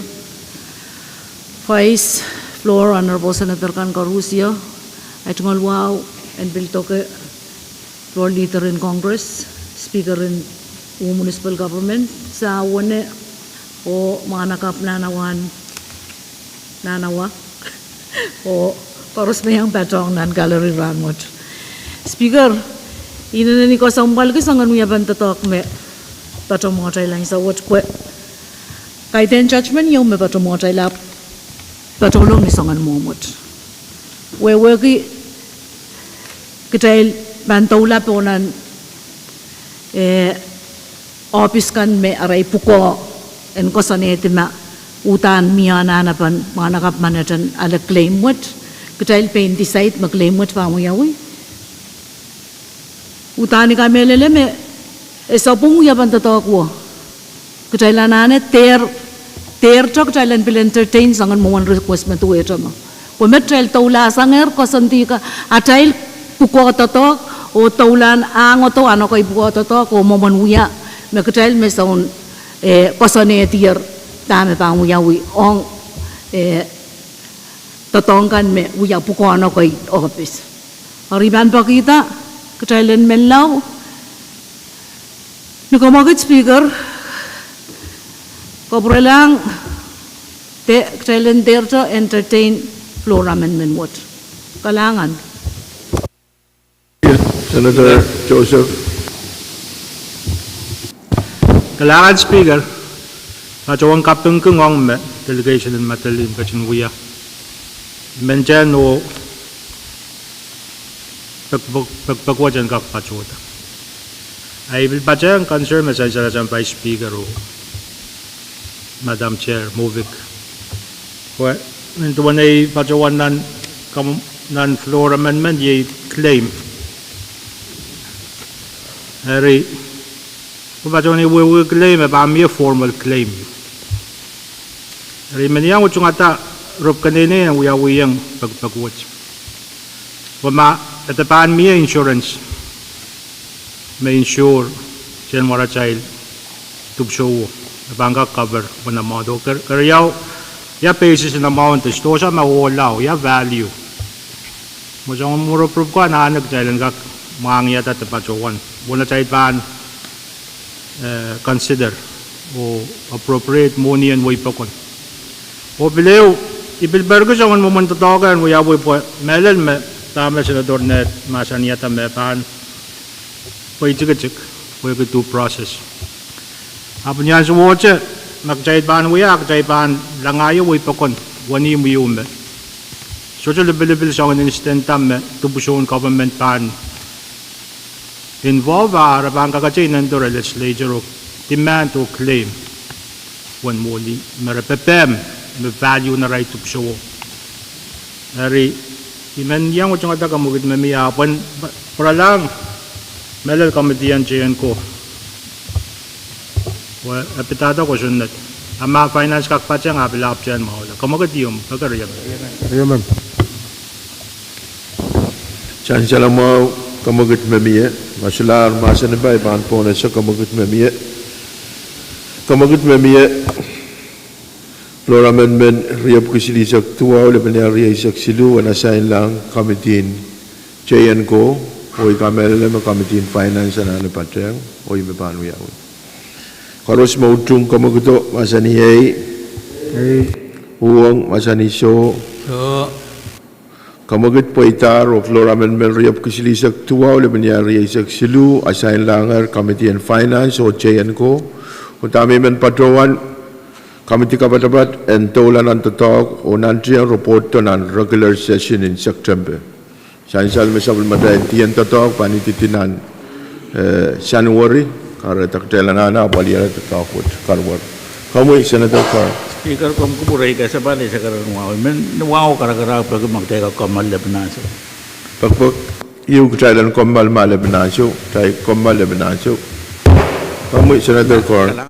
Vice, Floor, Honorable Senator kan koaros. Ahi tungoal wahu en pil doke Floor Leader in Congress, Speaker in Municipal Government, Sawene, oh mwahnakapw Nanawan, Nanawa, oh koaros me iang patohng nan gallery rahnwet. Speaker, I inenen kesempwalki soangen wiepen doadoahk me patohmwohtail ansou wet pwe kaidehn judgment ieu me patohmwohtail ahpw patohlong ni soangen mwomwet. Wehwehki kitail pahn doula pohn nan, eh, ohpis kan me arail pwukoa en koasoanehdi ma uhdahn mie anahnepen mwahnakapw Manhattan ale claim wet, kitail pein decide me claim wet pahn wiawi. Uhdahn I kamehlele me e sapwung wiepen doadoahk wo. Kitail anahne dehr, dehrte kitail en pil entertain soangen mwomwen request me duwehte me. Pwe me kitail doulasangehr koasoandi ka atail pwukoa doadoahk, oh doulahng ahng odo ahneki pwukoa doadoahk oh mwomwen wia me kitail me soun, eh, koasoanehdier dahme pahn wiawi ong, eh, doadoahk kan me wia pwukoa ahneki ohpis. Eri I pahn pekihda kitail en menlau, ni komwokid Speaker, kapwurelahng de kitail en dehrte entertain floor amendment wet. Kalahngan. Senator Joseph. Kalahngan Speaker, patohwan kapingki ngoang me delegation en Madolenihmw ketin wia. Mentehn oh pekpek, pekpek wet en kak patohda. Ahi pil patehng concern me sansalehsang Vice Speaker oh Madam Chair Moffitt. Pwe, nin duwen ei patohwan nan, kam-, nan floor amendment iei claim. Eri, pwe patohwan ei wehwehki claim, e pahn mie formal claim. Eri, I men iang utungada rop keneinei en wiawihong pekpek wet. Pwe ma, e de pahn mie insurance me insure, sen waratail dipwisou, e pahn kak cover uwen amount. Oh ker-, keriau, ia basis en amount, e sohte ma ohla, ia value. Mwo soangen mwurin rop kan anahne kitail en kak mwahngiada de patohwan. Uwen atail pahn, eh, consider, oh appropriate mwohni en weipokon. Oh pil ehu, I pil perki soangen mwomwen doadoahk en wiawi pwe mehlel me dahme Senator Nehd mahsanihada me pahn pwe tikitik, pwehki due process. Ahpw ni ansowohte, ma kitail pahn wia, kitail pahn langahio weipokon, wenihmw ieu me sohte lipilipil soangen incident me dipwisoun government pahn involve, a re pahn kakete inendo rehn legislature oh demand oh claim uwen mwohni me re pepehm me value en arail dipwisou. Eri, I men iang wetengada kamwekid me mie, a pwehn pwuralahng mehlel committee en J and Co. Pwe e pidada kosonned. A ma finance kak patehng, a pil ahpwtehn mwahula. Kamwekid ieu, pekeriam. Sansal mwahu, kamwekid me mie, ma solahr mahsanih pwe I pahn pwonese kamwekid me mie. Kamwekid me mie, floor amendment riepwiki silihsek duwau, lepin riehsek siluh, en asainlahng committee en J and Co, oh I kamehlele me committee en finance anahne patehng, oh I me pahn wiawi. Koaros me utung kamwekido, mahsanih ei. Uhwong, mahsanih soh. Kamwekid pweidahr oh floor amendment riepwiki silihsek duwau, lepin riehsek siluh, asainlahngehr committee en finance oh J and Co. Oh dahme I men patohwan, committee kapatapat en doula nan doadoahk oh nantihong report nan regular session en September. Sansal me sapwellimatail dih en doadoahk pahn ididi nan January, kahrehda kitail anahne apwalihada doadoahk wet. Komwi Senator Carl. Speaker, komw kupwure, I kesempwal ese keren wahu, I men wahu karakarahk peki ma kitail kak kommoal lepin ansou. Pekpek ieu, kitail en kommoal ma lepin ansou, kitail kommoal lepin ansou. Komwi Senator Carl.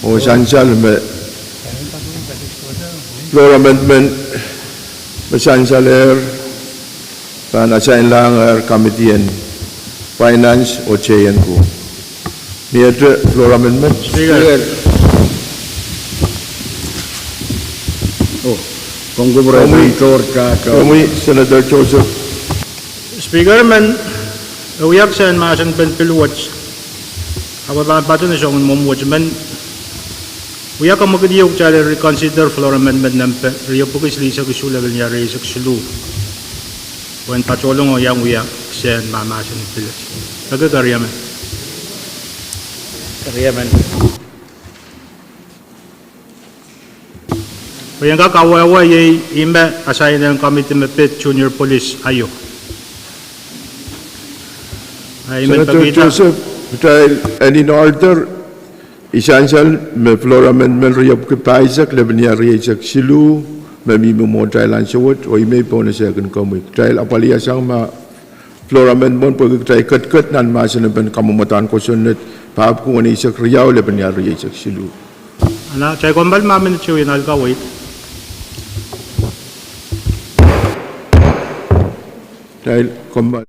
Oh sansal me floor amendment me sansalehr pahn assign-lahngehr committee en Finance oh J and K. Miehte floor amendment? Speaker. Oh, komwi, Senator Joseph. Speaker, men e wia kisehn mahsen pen pil wet. Ahpw e pahn patohwan soangen mwomw wet men. Wia kamwekid ieu kitail en reconsider floor amendment nempe riepwiki silihsek isuh lel nia rieisek siluh. Wen patohlong oh iang wia kisehn mahmahsen pil wet. Peki keriemen. Keriemen. Pwe ien kak awehwe iei ih me assign en committee me pid junior police aio. Senator Joseph, kitail en in order, I sansal me floor amendment riepwiki pahisek lepin ia rieisek siluh, me mihmi mwohtail ansou wet, oh I men pwonese kin komwi. Kitail apwalihasang ma floor amendment pwehki kitail ketiket nan mahsen pen kamwomwadahn kosonned, pahpwiki weneisek riau lepin ia rieisek siluh. Ana, kitail kommoal ma minit ehu en ahl kaweid. Kitail kommoal.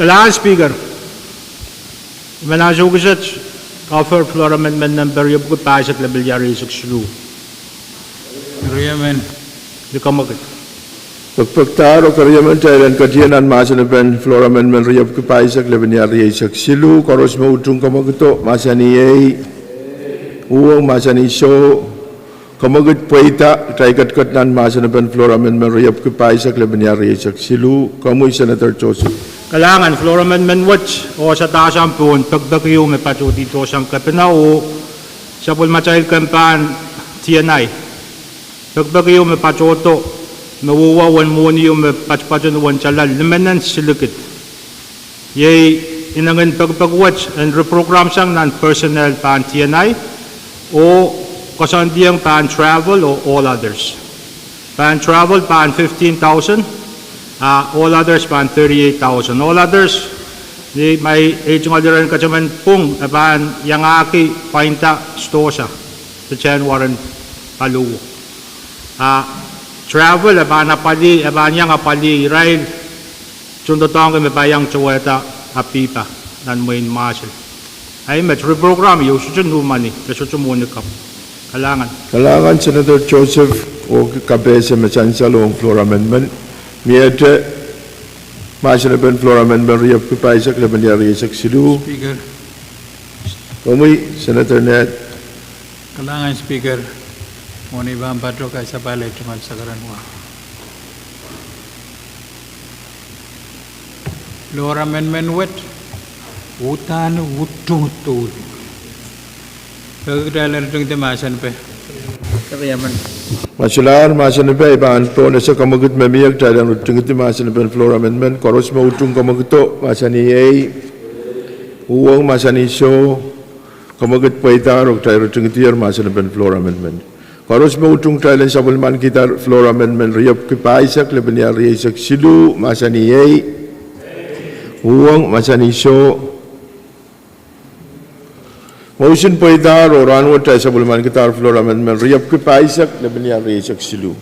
Kalahngan Speaker. I men ansou kiset offer floor amendment nempe riepwiki pahisek lepin ia rieisek siluh. Keriemen. Likamw kak. Pekpekdahr oh keriemen, kitail en ketie nan mahsen pen floor amendment riepwiki pahisek lepin ia rieisek siluh, koaros me utung komw kak do, mahsanih ehi. Uhwong, mahsanih soh. Komw kak pweida, kitail ketiket nan mahsen pen floor amendment riepwiki pahisek lepin ia rieisek siluh, komwi Senator Joseph. Kalahngan, floor amendment wet, oh sadasang pohn pekpek ieu me patohdi dohsang kepina oh sapwellimatail kemp en T N I. Pekpek ieu me patohdo, me wehwe uwen mwohni ieu me patpato ni uwen tala limenen silikid. Iei inengen pekpek wet en reprogram sang nan personnel pahn T N I, oh koasoandiong pahn travel oh all others. Pahn travel pahn fifteen thousand, a all others pahn thirty-eight thousand. All others, ni ma ei tungoal iren ketemen pwung, e pahn iangahki pwainda sidohsa, pitsang wahn paliwar. A travel, e pahn apwalih, e pahn iang apwalih irail tohndoadoahngki me pahn iang towehda apihpa nan mwehin Marshall. Ahi met, reprogram ieu sohte nuhmeni, e sohte mwohni kapw. Kalahngan. Kalahngan Senator Joseph, oh kapehse me sansal ong floor amendment. Miehte mahsen pen floor amendment riepwiki pahisek lepin ia rieisek siluh. Speaker. Komwi Senator Ned. Kalahngan Speaker, mwohni pahn patohdo, kasapahl ei tungoal sakaradahn wa. Floor amendment wet, uhdahn utung douluhl. Peki kitail en tingdi mahsen pwe keriemen. Ma solahr mahsen epe, I pahn pohnese kemwekid me mie kitail en ritingidi mahsen epen floor amendment. Koaros me utung kemwekido, mahsanih ei. Uhwong, mahsanih soh. Kemwekid pweidahr oh kitail ritingidier mahsen epen floor amendment. Koaros me utung kitail en sapwellimanikihda floor amendment riepwiki pahisek lepeni ahl rieisek siluh, mahsanih ei. Uhwong, mahsanih soh. Mwohn pweidahr oh rahnwet kitail sapwellimanikidahr floor amendment riepwiki pahisek lepeni ahl rieisek siluh.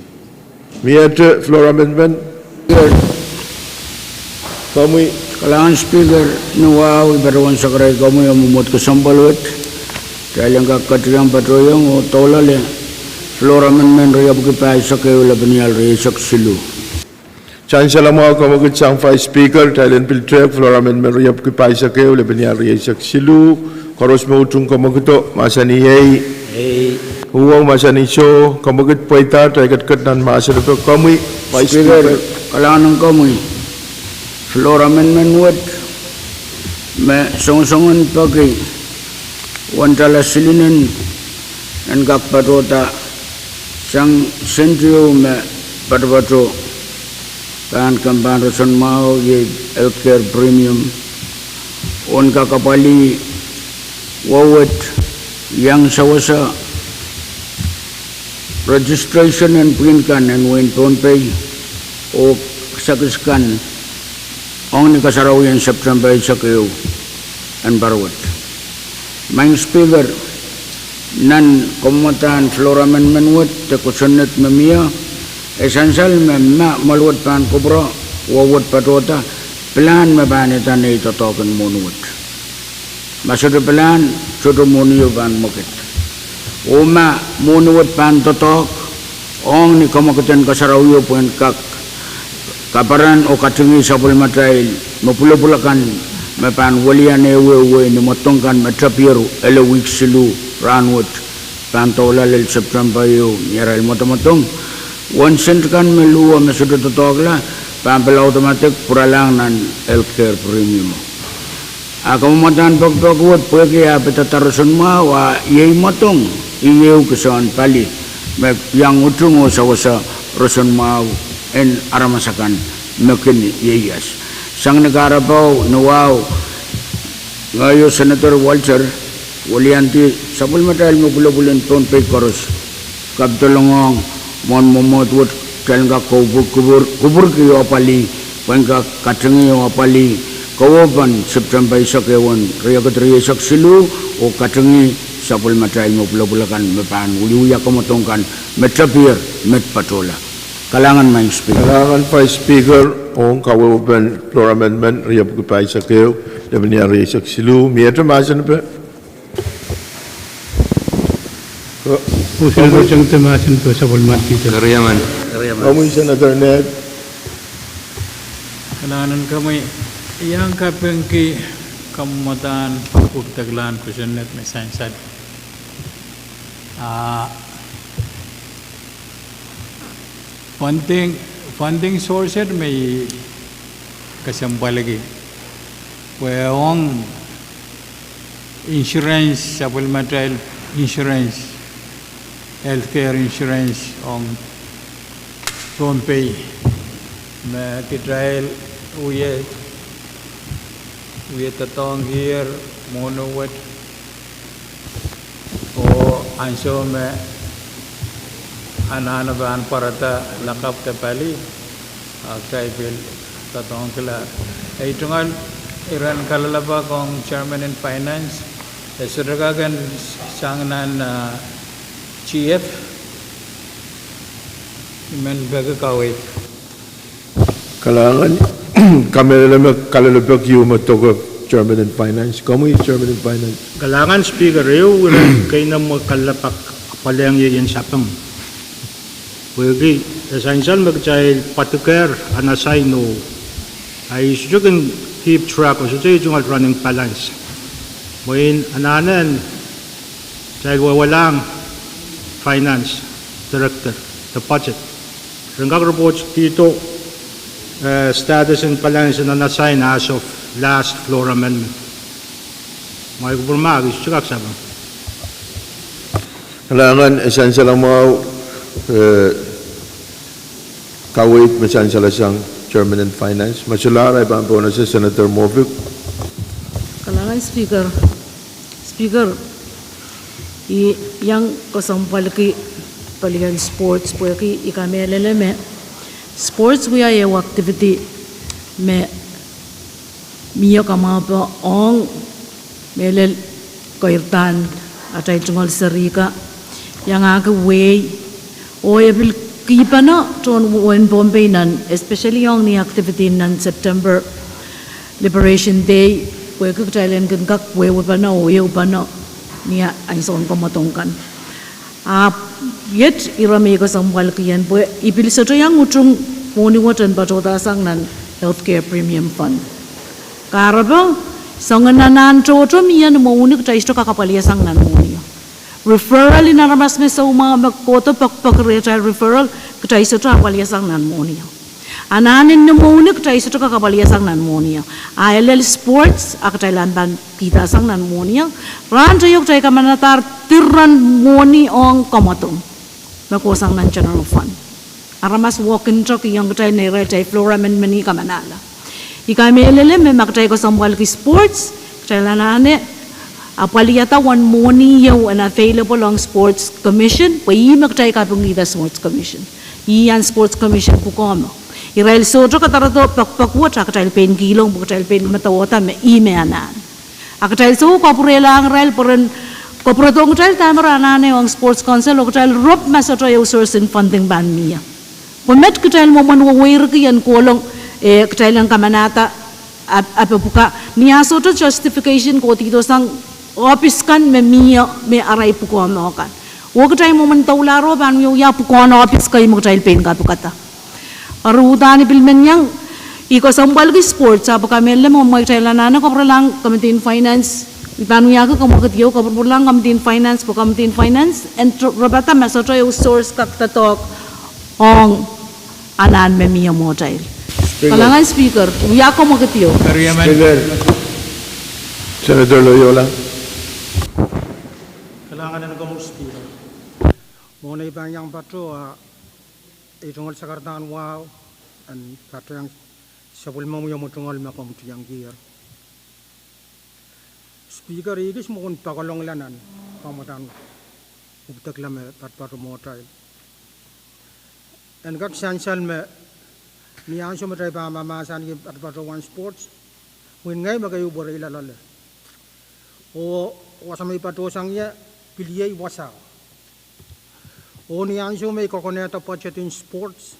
Miehte floor amendment. Komwi. Kalahngan Speaker, ni wahu I patohwan sakaraikomwi oh mwomwohd kesempwal wet, kitail en kak ketiong patohiong oh doulahng floor amendment riepwiki pahisek ehu lepeni ahl rieisek siluh. Sansal mwahu, kemwekid sang Vice Speaker, kitail en pil tehk floor amendment riepwiki pahisek ehu lepeni ahl rieisek siluh. Koaros me utung kemwekido, mahsanih ei. Uhwong, mahsanih soh. Kemwekid pweidahr, kitail ketiket nan mahsen epe. Komwi Vice Speaker. Kalahngan komwi. Floor amendment wet me songosongen peki uwen tala silinen en kak patohda sang sent ehu me patopato pahn kempahn roson mwahu, iei healthcare premium, uwen kak apwalih wewet, iang sewese registration en pwihn kan en wehin Pohnpei oh kisakis kan ong ni kasarawien September eisek ehu en parawet. Maing Speaker, nan kamwadahn floor amendment wet de kosonned me mie, e sansal me ma mwoaluwet pahn kupwure, wewet patohda, pilahn me pahn idahn ei doadoahk en mwohni wet. Ma sohte pilahn, sohte mwohnio pahn mwekid. Oh ma mwohni wet pahn doadoahk, ong ni kamwekid en kasarawio pwehn kak kaperen oh katingih sapwellimatail me pwulopwul akan me pahn welian ehuehu wehi ni mwadong kan me tepier ele wihk siluh rahnwet, pahn doula lel September ehu ni arail mwadamwadong. Uwen sent kan me luhwe me sohte doadoahkla pahn pil automatic pwuralahng nan healthcare premium. A kamwadahn pekipek wet pwehki ah pidada roson mwahu a iei mwadong ieu kis en pali me iang utung oh sewese roson mwahu en aramas akan me kin ieias. Sang ni kahrepe ni wahu, ngehi oh Senator Walter weliandi sapwellimatail me pwulopwul en Pohnpei koaros kapidolongohng mwohn mwomwohd wet kitail en kak kupwurki oh apwalih pwehn kak katingih oh apwalih kowe pahn September eisek ehu en riekid rieisek siluh oh katingih sapwellimatail me pwulopwul akan me pahn wiewia kamwadong kan me tepier met patohla. Kalahngan Maing Speaker. Kalahngan Vice Speaker ong kawehwehpen floor amendment riepwiki pahisek ehu lepeni ahl rieisek siluh. Miehte mahsen epe? Komwi Senator Ned. Kalahngan komwi. I iang kapingki kamwadahn pwuhk de kilang kosonned me sansal. Ah, funding, funding source me I kesempwaliki pwe ong insurance, sapwellimatail insurance, healthcare insurance ong Pohnpei me kitail wie, wie doadoahngkier mwohni wet oh ansou me anahne pahn pwarada lakapw de pali, ah, kitail pil doadoahngkihla. E tungoal iren kalelapak ong Chairman en Finance, e sohte kak en sang nan, ah, G F, I men peki kaweid. Kalahngan, kamehlele me kalelapak ieu me doke Chairman en Finance. Komwi Chairman en Finance. Kalahngan Speaker, ehu iren keinemwe kalelapak pwalehng iei en sapeng. Pwehki e sansal me kitail pwadiker anahne sign oh, ah, I sohte kin keep track, oh sohte I tungoal running balance. Mwein anahne kitail wehwelahng Finance Director de budget, ren kak report kihdo, eh, status en balance en anahne sign as of last floor amendment. Mwahu kupwur mahk, I sohte kak sapeng. Kalahngan, e sansal mwahu, Eh, kaweid me sansal sang Chairman en Finance. Ma solahr, I pahn pohnese Senator Moffitt. Kalahngan Speaker. Speaker, I iang kesempwalki pelien sports pwehki I kamehlele me sports wia ehu activity me mie kamwahupe ong mehlel keirda atail tungoal serihka, iangahki wehi, oh e pil kihpene tohn wehin Pohnpei nan, especially ong ni activity nan September Liberation Day, pwehki kitail en kin kak wehwehpene oh ehupene ni ansoun kamwadong kan. Ahpw iet ire me I kesempwalki ien pwe I pil sohte iang utung mwohni wet en patohdahsang nan Healthcare Premium Fund. Kahrepe, soangen anahn tohto mie ni mwohni kitail sohte kak apwaliasang nan mwohnio. Referral en aramas me soumwahu me kohdo pekipeki rehtail referral, kitail sohte apwaliasang nan mwohnio. Anahn en ni mwohni kitail sohte kak apwaliasang nan mwohnio. A e lel sports, a kitail ahpw pahn kihdasang nan mwohnio. Rahn teio kitail kamanadahr diren mwohni ong kamwadong me kohsang nan general fund. Aramas walk in talk iong kitail neirail atail floor amendment I kamanahla. I kamehlele me ma kitail kesempwalki sports, kitail anahne apwaliada uwen mwohni ieu en available ong Sports Commission, pwe ih me kitail kapingkihda Sports Commission. Ih ahn Sports Commission pwukoa mwo. Irail sohte kadarodo pekipek wet a kitail pein kihlong pwe kitail pein medewehda me ih me anahn. A kitail sou kapwurelahng irail pwe ren kapwuredohng kitail dahme re anahne ong Sports Council oh kitail rop ma sohte ehu source en funding pahn mie. Pwe met kitail mwomwen weweirki en kohlong, eh, kitail en kamanahda ap-, ape pwuka. Ni ah sohte justification kohdihdosang ohpis kan me mie me arail pwukoa mwo kan. Oh kitail mwomwen doulahro pahn wiewia pwukoahn ohpis kei me kitail pein kapikada. Eri uhdahn I pil men iang, I kesempwalki sports, ahpw I kamehlele me ma kitail anahne kapwurelahng Committee en Finance, I pahn wiahki komwekid ieu, kapwurelahng Committee en Finance, pwe Committee en Finance en rapahda ma sohte ehu source kak doadoahk ong anahn me mie mwohtail. Kalahngan Speaker, I wia komwekid ieu. Speaker, Senator Loyola. Kalahngan en komw Speaker. Mwohn ei pahn iang patoh, ah, ei tungoal sakaradahn wahu en patohwan sapwellimomwi omw tungoal me komw tiengkier. Speaker, I kis mwomwen poakolong nan kamwadang upwudekla me patopato mwohtail. En kak sansal me ni ansou me kitail pahn mahmahsanki patopato wen sports, mwein ngehi me keieu pwe re ilaloale. Oh wasa me I patohsang ie pil iei wasao. Oh ni ansou me I koakonehda budget en sports,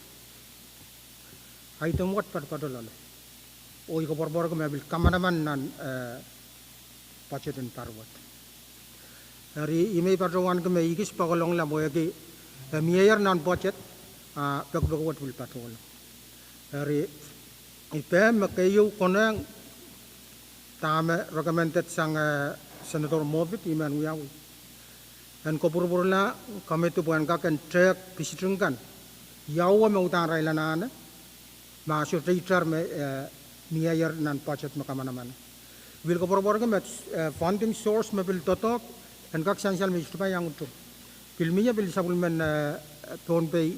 item wet patopato loale. Oh I koapworopworki me pil kamanaman nan, eh, budget en pahr wet. Eri I mei patohwanki me I kis poakolong lamwehki, eh, miehier nan budget, ah, pekipek wet pil patohla. Eri I pehm me keieu konehng dahme recommended sang, eh, Senator Moffitt I men wiawi. En kapwurpwurla committee pwe en kak en tehk pisitin kan iaue me uhdahn irail anahne, ma sohte itar me, eh, miehier nan budget me kamanaman. I pil koapworopworki me, eh, funding source me pil doadoahk, en kak sansal me I sohte pahn iang utung. Pil mie pil sapwellimen, eh, Pohnpei,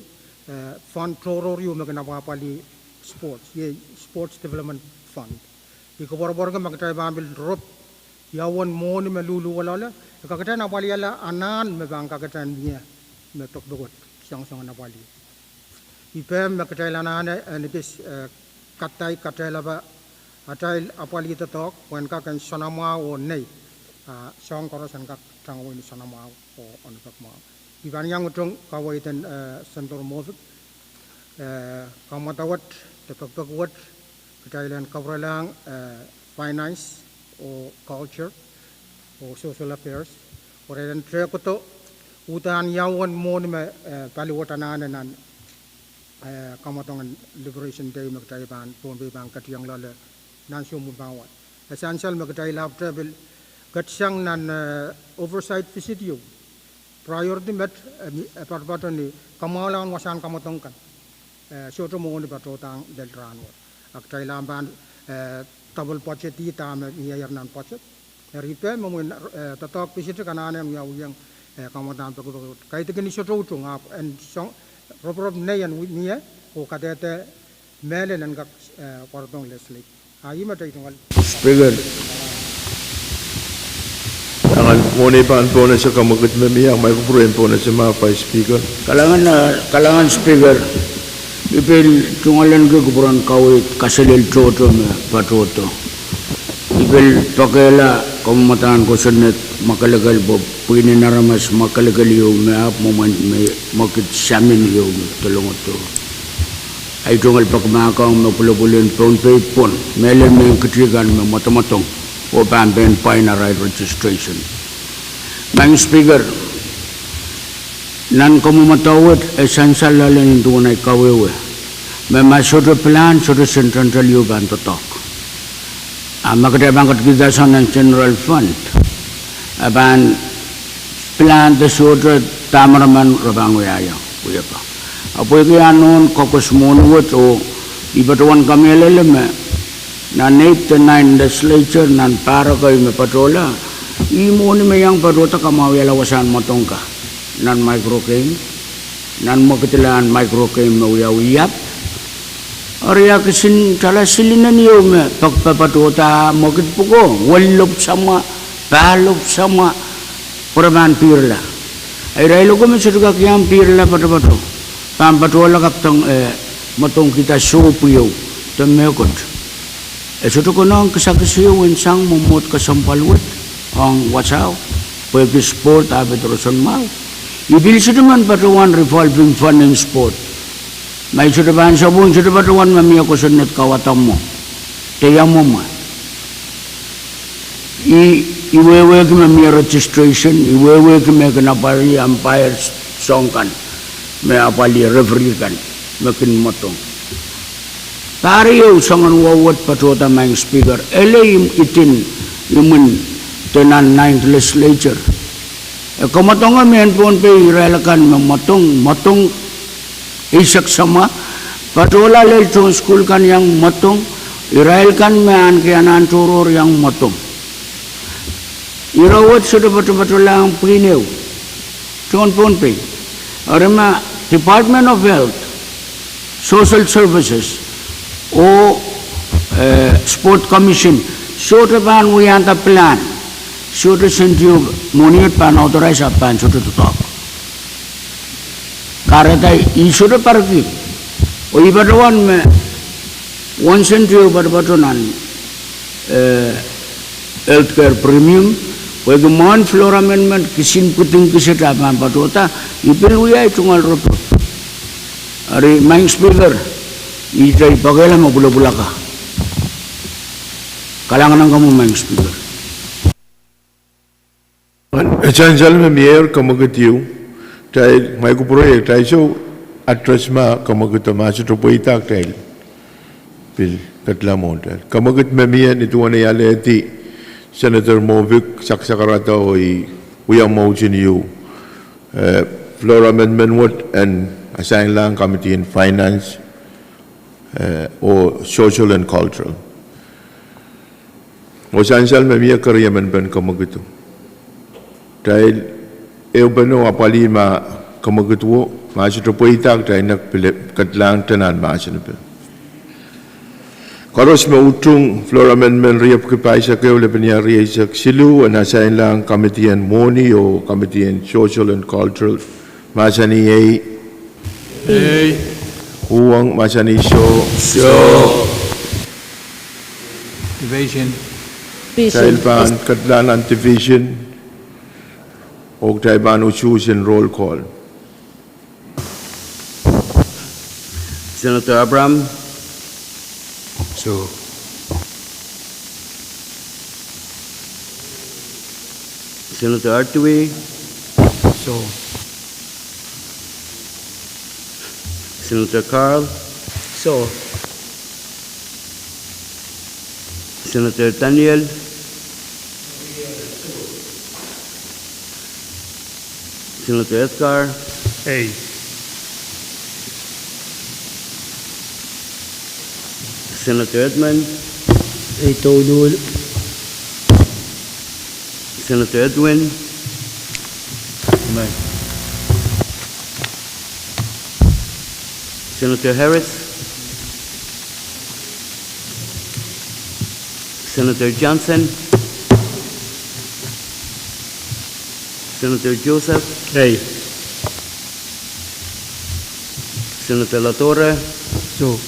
eh, fund tohrohr ieu me kin apwapwalih sports, iei Sports Development Fund. I koapworopworki ma kitail pahn pil rop iauen mwohni me luhluh loale, e kakete en apwaliala anahn me pahn kakete en mie me pekipek wet soangsoangen apwalih. I pehm me kitail anahne en kis, eh, kadahi kadehlapa atail apwalih doadoahk pwe en kak en soanamwahu oh nei, ah, soahng koaros en kak tangwei ni soanamwahu oh onopek mwahu. I pahn iang utung kaweid en, eh, Senator Moffitt, eh, kamwadang wet, de pekipek wet, kitail en kapwurelahng, eh, Finance oh Culture oh Social Affairs, pwe re en tehkodo uhdahn iauen mwohni me, eh, pali wet anahne nan, eh, kamwadang en Liberation Day me kitail pahn, Pohnpei pahn ketieng loale nan ansou me pahn wad. E sansal me kitail ahpwete pil ketisang nan, eh, oversight visit ieu. Priority met, eh, mi, eh, patopato ni kamwahulahn wasahn kamwadang kan. Eh, sohte mwohni patohdahng lel rahnwet. A kitail ahpw pahn, eh, double budget-i dahme miehier nan budget. Eri I pehm me mwein, eh, doadoahk pisitik anahne en wiawihong eh, kamwadang pekipeki wet. Kaidehkin sohte utung, ahpw en song, roporop nei en wi-, mie, oh kadehde mehlel en kak, eh, warodohng legislate. A ih me teitung. Speaker. Tangal mwohn ei pahn pohnese kamwekid me mie, mwahu kupwuren pohnese ma Vice Speaker. Kalahngan, eh, kalahngan Speaker. I pil tungoalenki kupwuren kaweid kaselel tohto me patohdo. I pil pekehla kamwadang kosonned mwakelekel pwe pwihnen aramas mwakelekel ieu me ahpw mwomwen me mwekid samin ieu me dolongodo. Ahi tungoal peki mahkohng me pwulopwul en Pohnpei pwon, mehlel mehn kiti kan me mwadamwadong oh pahn pein pwain arail registration. Madam Speaker, nan kamwadang wet e sansal loale nin duwen ahi kawehwe me ma sohte plan, sohte sentral ieu pahn doadoahk. A ma kitail pahn ketikihda sang nan general fund, a pahn plan de sohte dahme re men re pahn wiahiong, wiepe. A pwehki a nohn koakos mwohni wet oh I patohwan kamehlele me nan eight de nine legislature nan pahr ekei me patohla, ih mwohni me iang patohda kamwahuiala wasahn mwadong ka nan micro game, nan mwekidlahn micro game me wiawi ahpw. Eri a kisin tala silinen ieu me pek patohda mwekid pwuko, wel lopw samwa, pahr lopw samwa, pwe re pahn pihrla. Irail oko me sohte kak iang pihrla patopato, pahn patohla kapdeng, eh, mwadongkihda sohpw ieu de mehkot. E sohte konehng kisakis ieu en sang mwomwohd kesempwal wet ong wasao, pwehki sport ahpw pid roson mwahu. I pil sohte men patohwan revolving fund en sport. Ma I sohte pahn sapwung, sohte patohwan me mie kosonned kawadamwo de ia mwomwe. I, I wehwehki me mie registration, I wehwehki me kin apwalih umpire song kan, me apwalih referee kan, me kin mwadong. Pahr ieu soangen wet patohda, Madam Speaker, ele I, I tin imwin de nan ninth legislature. E kamwadonge mehn Pohnpei irail akan me mwadong, mwadong eisek samwa, patohla lel tohn sukuhl kan iang mwadong, irail kan me ahneki anahn tohrohr iang mwadong. Ire wet sohte patopatolahng pwihn ehu tohn Pohnpei. Eri ma Department of Health, Social Services, oh, eh, Sport Commission sohte pahn wiahda plan, sohte sent ieu mwohni wet pahn authorize ahpw pahn sohte doadoahk. Kahrehda I sohte parki, oh I patohwan me one cent ieu patopato nan, eh, healthcare premium, pwehki mwohn floor amendment kisin pwiding kiset ahpw pahn patohda, I pil wia ahi tungoal report. Eri Madam Speaker, I tei pekehla me pwulopwul aka. Kalahngan ong komwi Madam Speaker. E sansal me mie kamwekid ieu, kitail, mwahu kupwure, kitail sou address ma kamwekid, ma sohte pweida kitail pil kedla mwohn kitail. Kamwekid me mie, ni duwen ei alehdi Senator Mofik saksakarada oh I wia mwohn ieu, eh, floor amendment wet en assign-lahng Committee en Finance, eh, oh Social and Cultural. Oh sansal me mie keriemen pen kamwekido. Kitail ehupene apwalih ma kamwekido, ma sohte pweida kitail nek pil kedlahng tenan mahsen pil. Koaros me utung floor amendment riepwiki pahisek ehu, lepenia rieisek siluh, en assign-lahng Committee en Mwohni oh Committee en Social and Cultural. Mahsanih ei? Ei. Uhwong, mahsanih soh? Soh. Division. Kitail pahn kedlahng nan division, oh kitail pahn usuhs en roll call. Senator Abraham. Soh. Senator Artui. Soh. Senator Carl. Soh. Senator Daniel. Senator Edgar. Ei. Senator Edmund. Ei, douluhl. Senator Edwin. Amen. Senator Harris, Senator Johnson, Senator Joseph. Ei. Senator Ladora. Soh.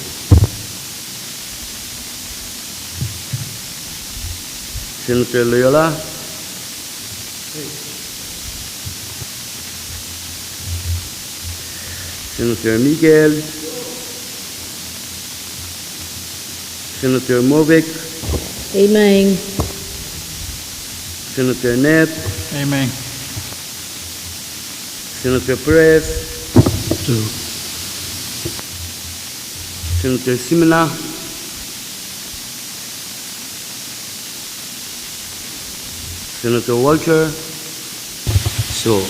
Senator Loyola. Senator Miguel. Senator Movic. Amen. Senator Ned. Amen. Senator Perez. Soh. Senator Simina. Senator Walter. Soh.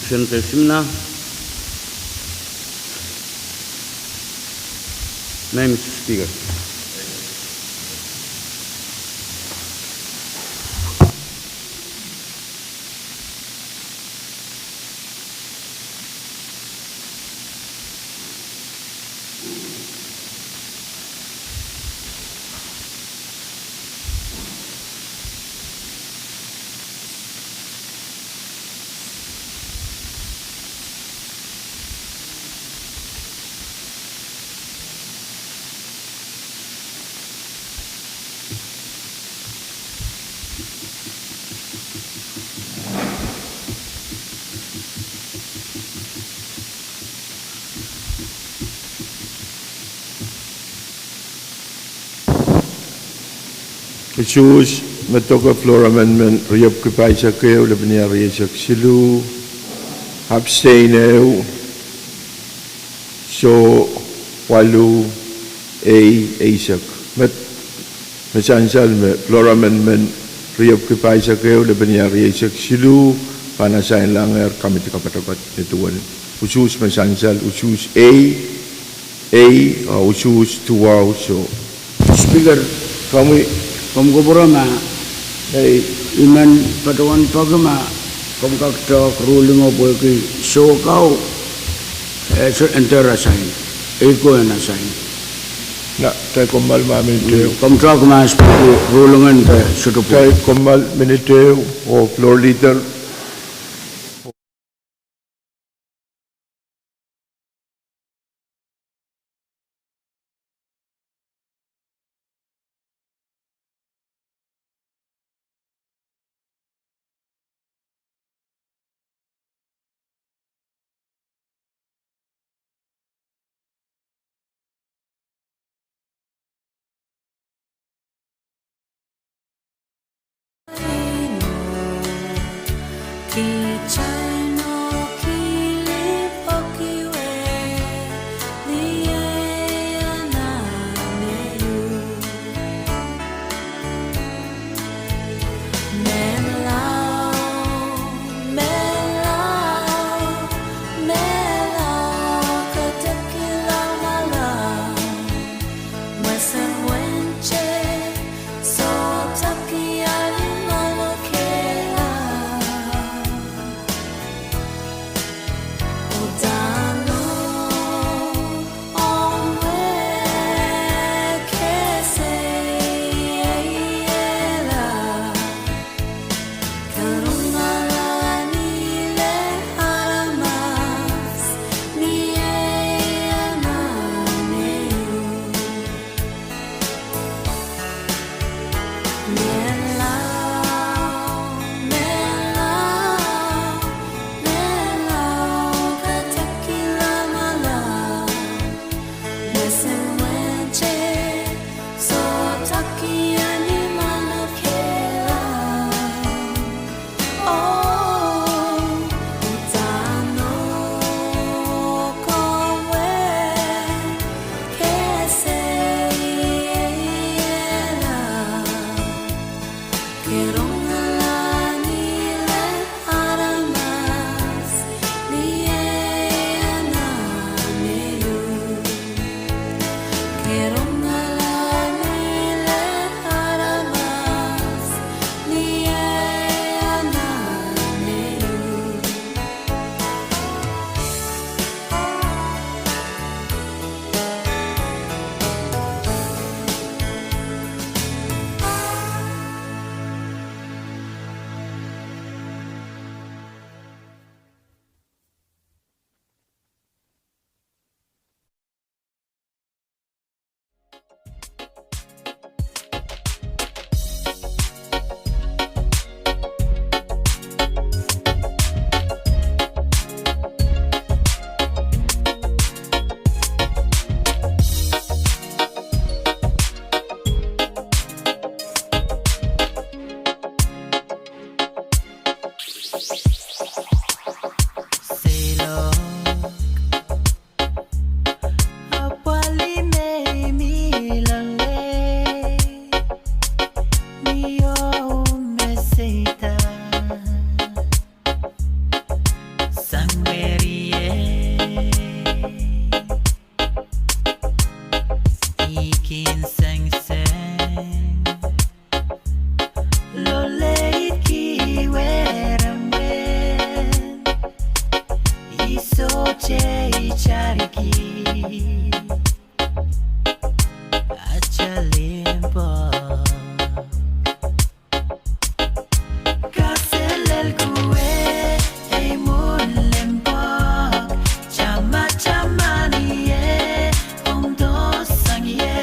Senator Simina. Amen, Mister Speaker. Usuhs me doke floor amendment riepwiki pahisek ehu, lepin iang rieisek siluh, abstain ehu, soh waluh, ei eisek. Met me sansal me floor amendment riepwiki pahisek ehu, lepin iang rieisek siluh pahn asainlangehr kamidi kapatapat ni duwen usuhs me sansal, usuhs ei, ei, oh usuhs duwau, soh. Speaker, komwi, komw kupwure ma, ei, I men patohwan peki ma komw kak talk ruling o pwehki soh kau, eh, soh en dehr asain, ei ko en asain. Nda, dai komw mwahl ma minit ehu. Komw talk ma pwehki ruling en de sohte pwehki. Dai komw mwahl minit ehu, oh floor leader. Atail limpoak. Kaselel kowe, ei mwohn limpoak, tamataman ie, omw dohsang ie.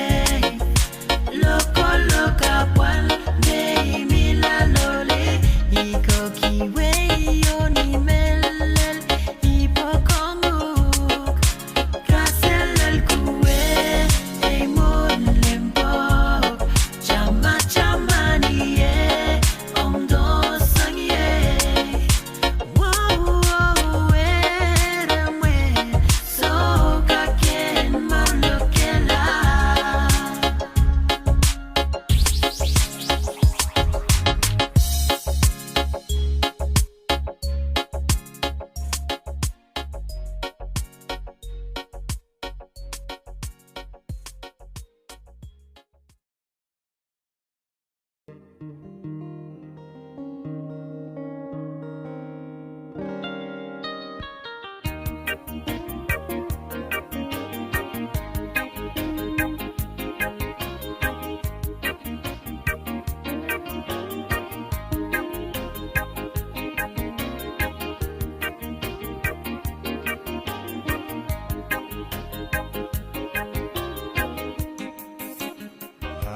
Lokolok apwal, me I mih loale, I kokiwei oh ni mehlel, I poakohng uhk. Kaselel kowe, ei mwohn limpoak, tamataman ie, omw dohsang ie. Wow, wow, eremwe, soh, kak en mwohn lokela.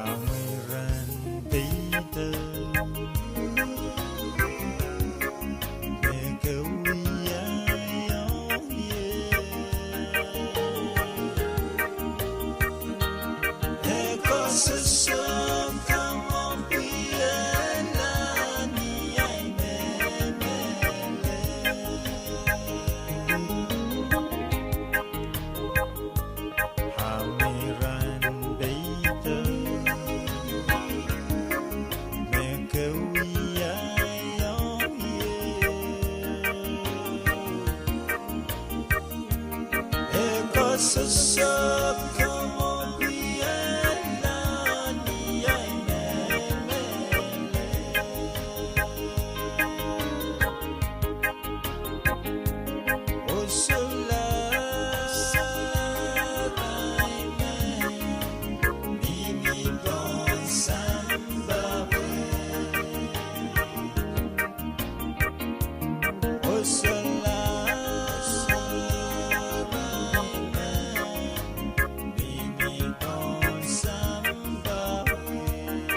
Amweren peidek me ke wiahiong ie. E koasoso kamwomw pwihn nan ni ahi mehlel. Amweren peidek me ke wiahiong ie. E koasoso kamwomw pwihn nan ni ahi mehlel. Oh solahr ahi men mihmi pohn sampah wet. Oh solahr ahi men mihmi pohn sampah wet.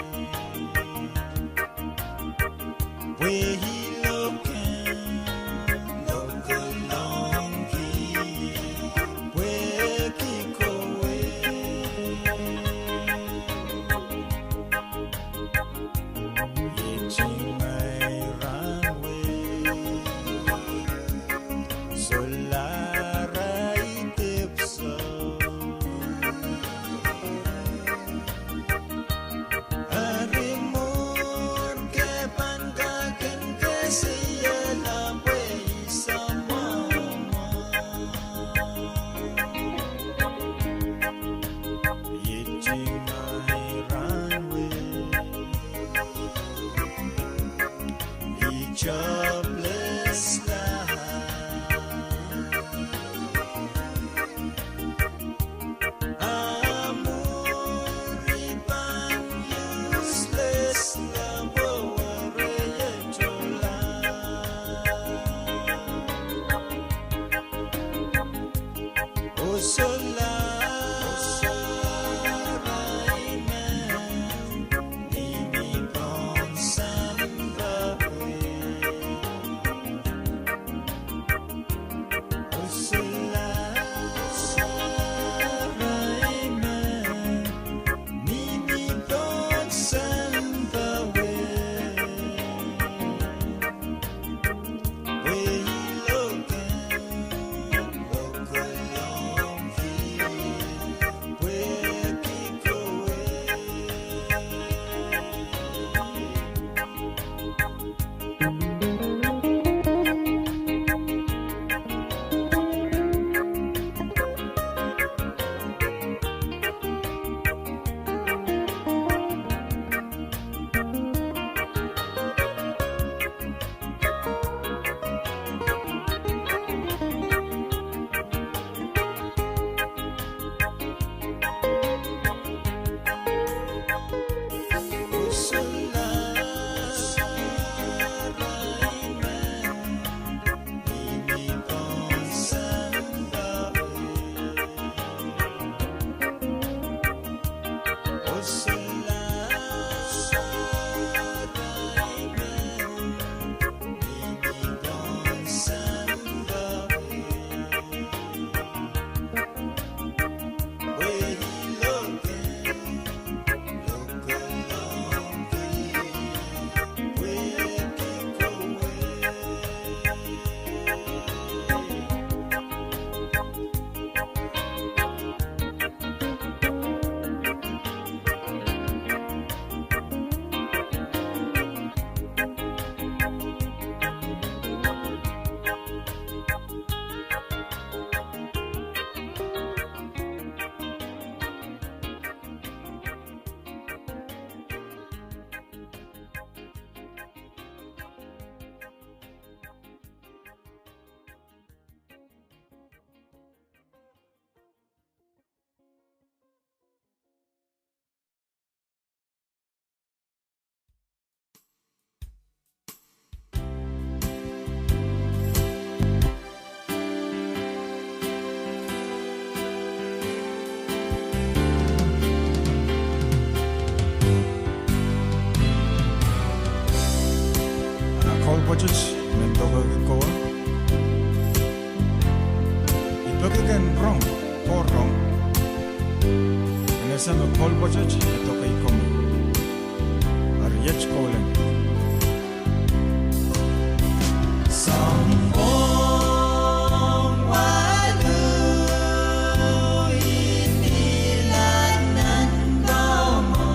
Pwe I lokolongki, pwehki kowe. Iei ngehi rahnwet, solahr ahi dipwisou. Eri mwuhr ke pahn kak en kesiehla pwe I soangen mwomwen. Iei ngehi rahnwet, I jobless la. A mwuhr I pahn useless la, oh, eri I tohla. Oh solahr ahi men mihmi pohn sampah wet. Oh solahr ahi men mihmi pohn sampah wet. Pwe I lokolongki, lokolongki. Ana koul pwoatet me doadoahngki kowe, I peki ken rong, kowe rong, en ese me koul pwoatet me doadoahngki komwi. Eri iet koul en. Sounpwong walu I pil nan kamwo,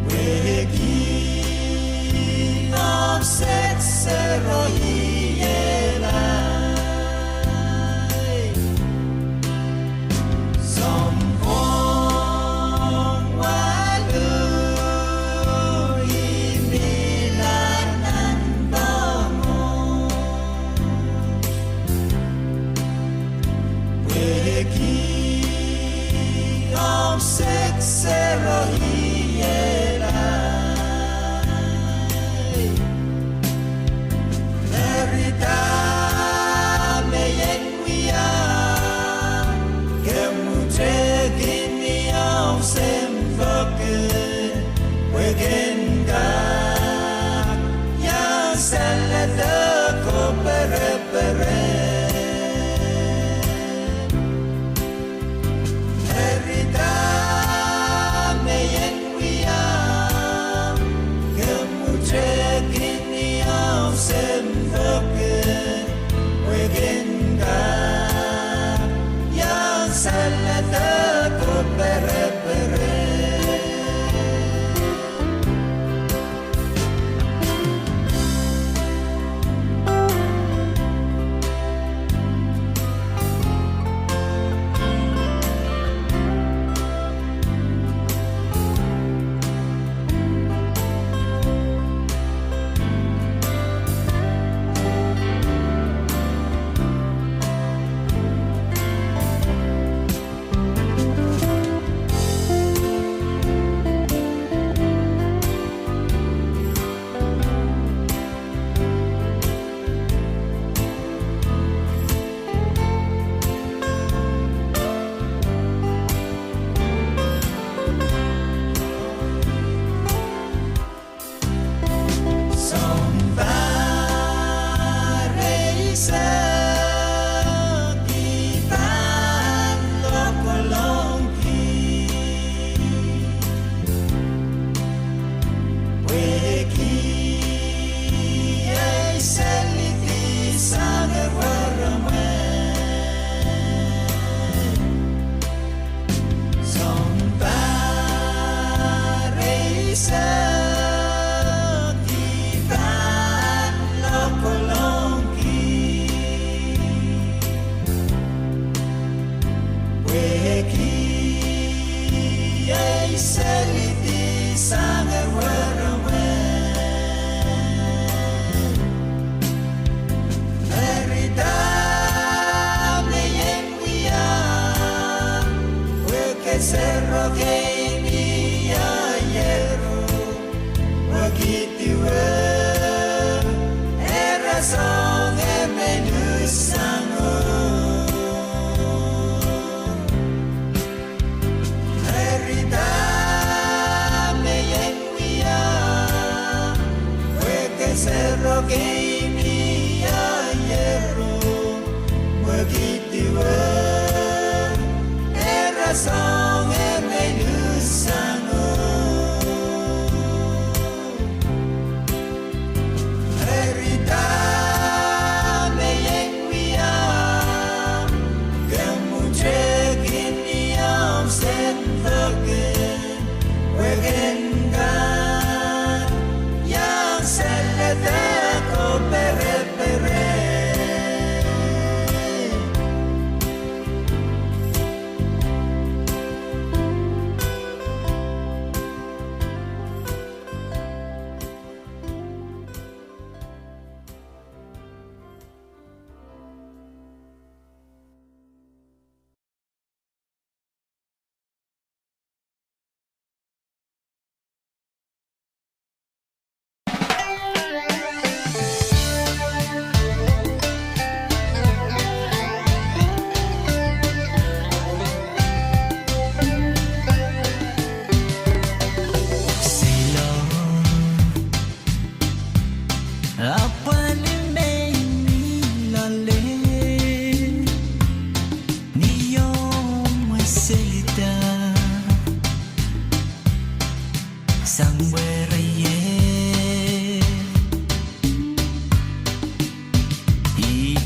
pwehki of set sero I elai. Sounpwong walu I pil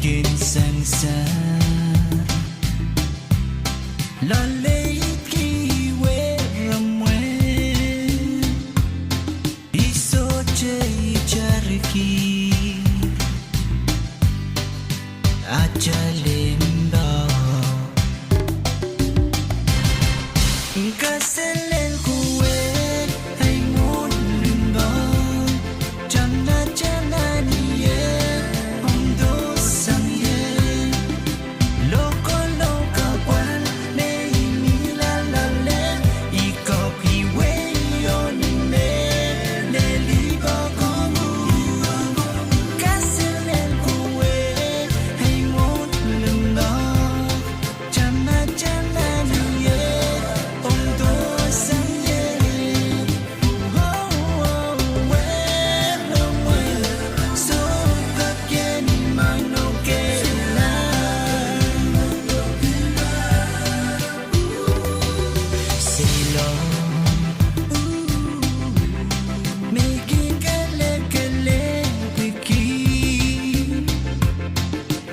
Kin sangsang loalei ki weremwe, I sohte itarki atail limpoak. Kaselel kowe, ei mwohn limpoak. Tamataman ie, omw dohsang ie. Lokolok apwal me I mihla loale, I kak iwei oh ni me lel limpoak ong. Kaselel kowe, ei mwohn limpoak. Tamataman ie, omw dohsang ie.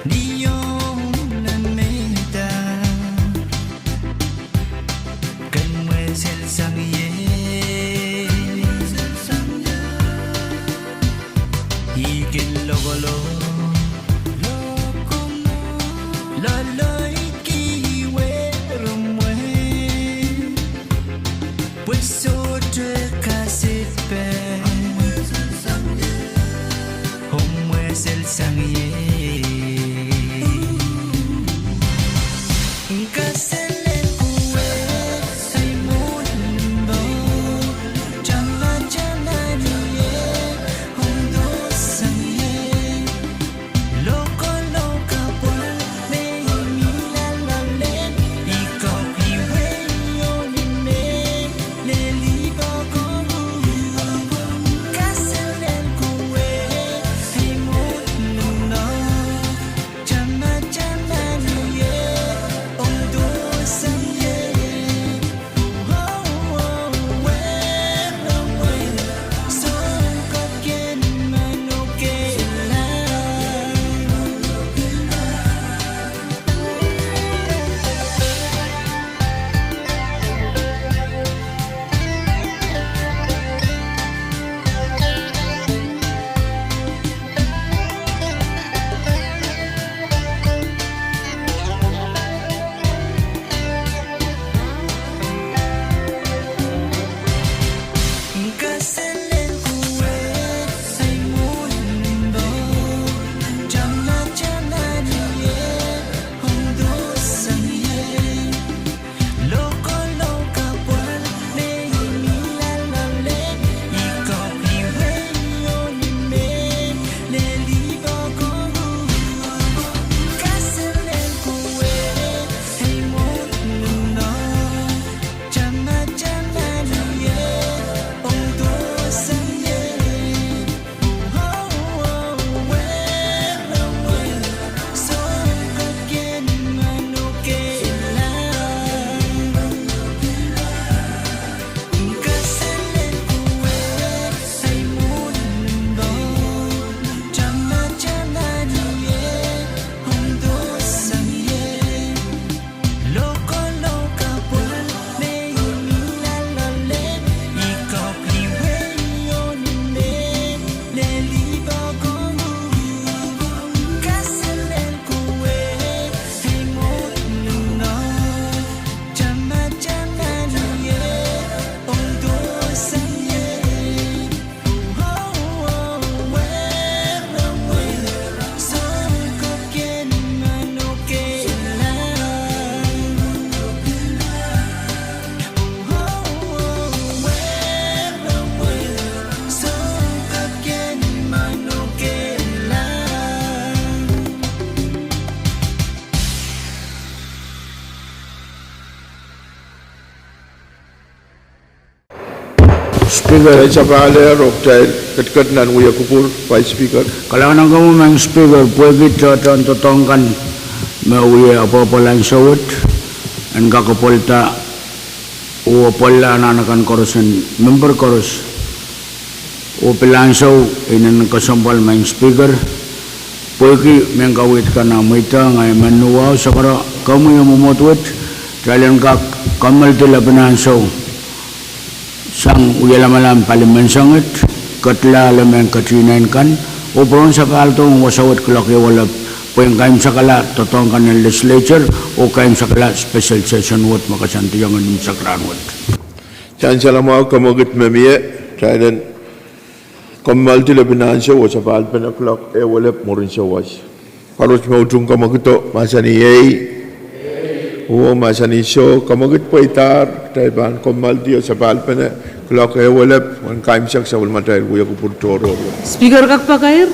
Ni omw lemehda, ken mweselsang ie. I kin lokolok loalei ki weremwe, pwe sohte kasetpe omw mweselsang ie. Kaselel kowe, ei mwohn limpoak. Tamataman ie, omw dohsang ie. Lokolok apwal me I mihla loale, I kak iwei oh ni me lel limpoak ong. Kaselel kowe, ei mwohn limpoak. Tamataman ie, omw dohsang ie. Speaker. Kitail sapahl oh kitail ketiket nan wia kupwur Vice Speaker. Kalahngan en komwi Madam Speaker, pwehki tohtohn doadoahk kan me wie apwahpwalahng ansou wet, en kak apwalda oh apwalda anahn akan koaros en memper koaros. Oh pil ansou inenen kesempwal Madam Speaker, Pwehki mehn kaweid kan ah mweidohng, I men wahu sakara komwi oh mwomwohd wet, kitail en kak kommoaldi lepin ansou sang wialamalam pali menseng wet, ketla ale mehn ketihnen kan, oh pwurehng sapahldohng wasa wet kuloak ehu elep, pwehn kaimwisekala doadoahk kan en legislature, oh kaimwisekala special session wet me koasoandiong en imwisekla wet. Sansal mwahu, kamwekid me mie, kitail en kommoaldi lepin ansou oh sapahlpene kuloak ehu elep mwurin sawas. Koaros me utung kamwekido, mahsanih ei. Oh mahsanih soh, kamwekid pweidahr, kitail pahn kommoaldi oh sapahlpene kuloak ehu elep, en kaimwisekla sapwellimatail wia kupwur tohrohr. Speaker kak pakair?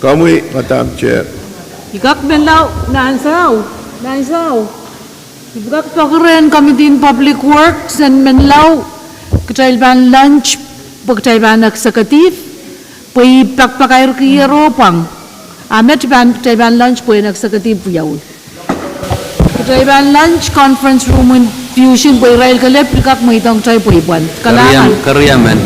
Komwi, Madam Chair. I kak menlau, nan sahro, nan sahro. I kak peki rehn Committee on Public Works en menlau, kitail pahn lunch, pwe kitail pahn executive, pwe I pak pakairki ierohpwang. A met pahn, kitail pahn lunch pwe en executive wiawi. Kitail pahn lunch conference room en Fusion pwe irail kelehpw kak mweidohng kitail pweipwand. Kalahngan.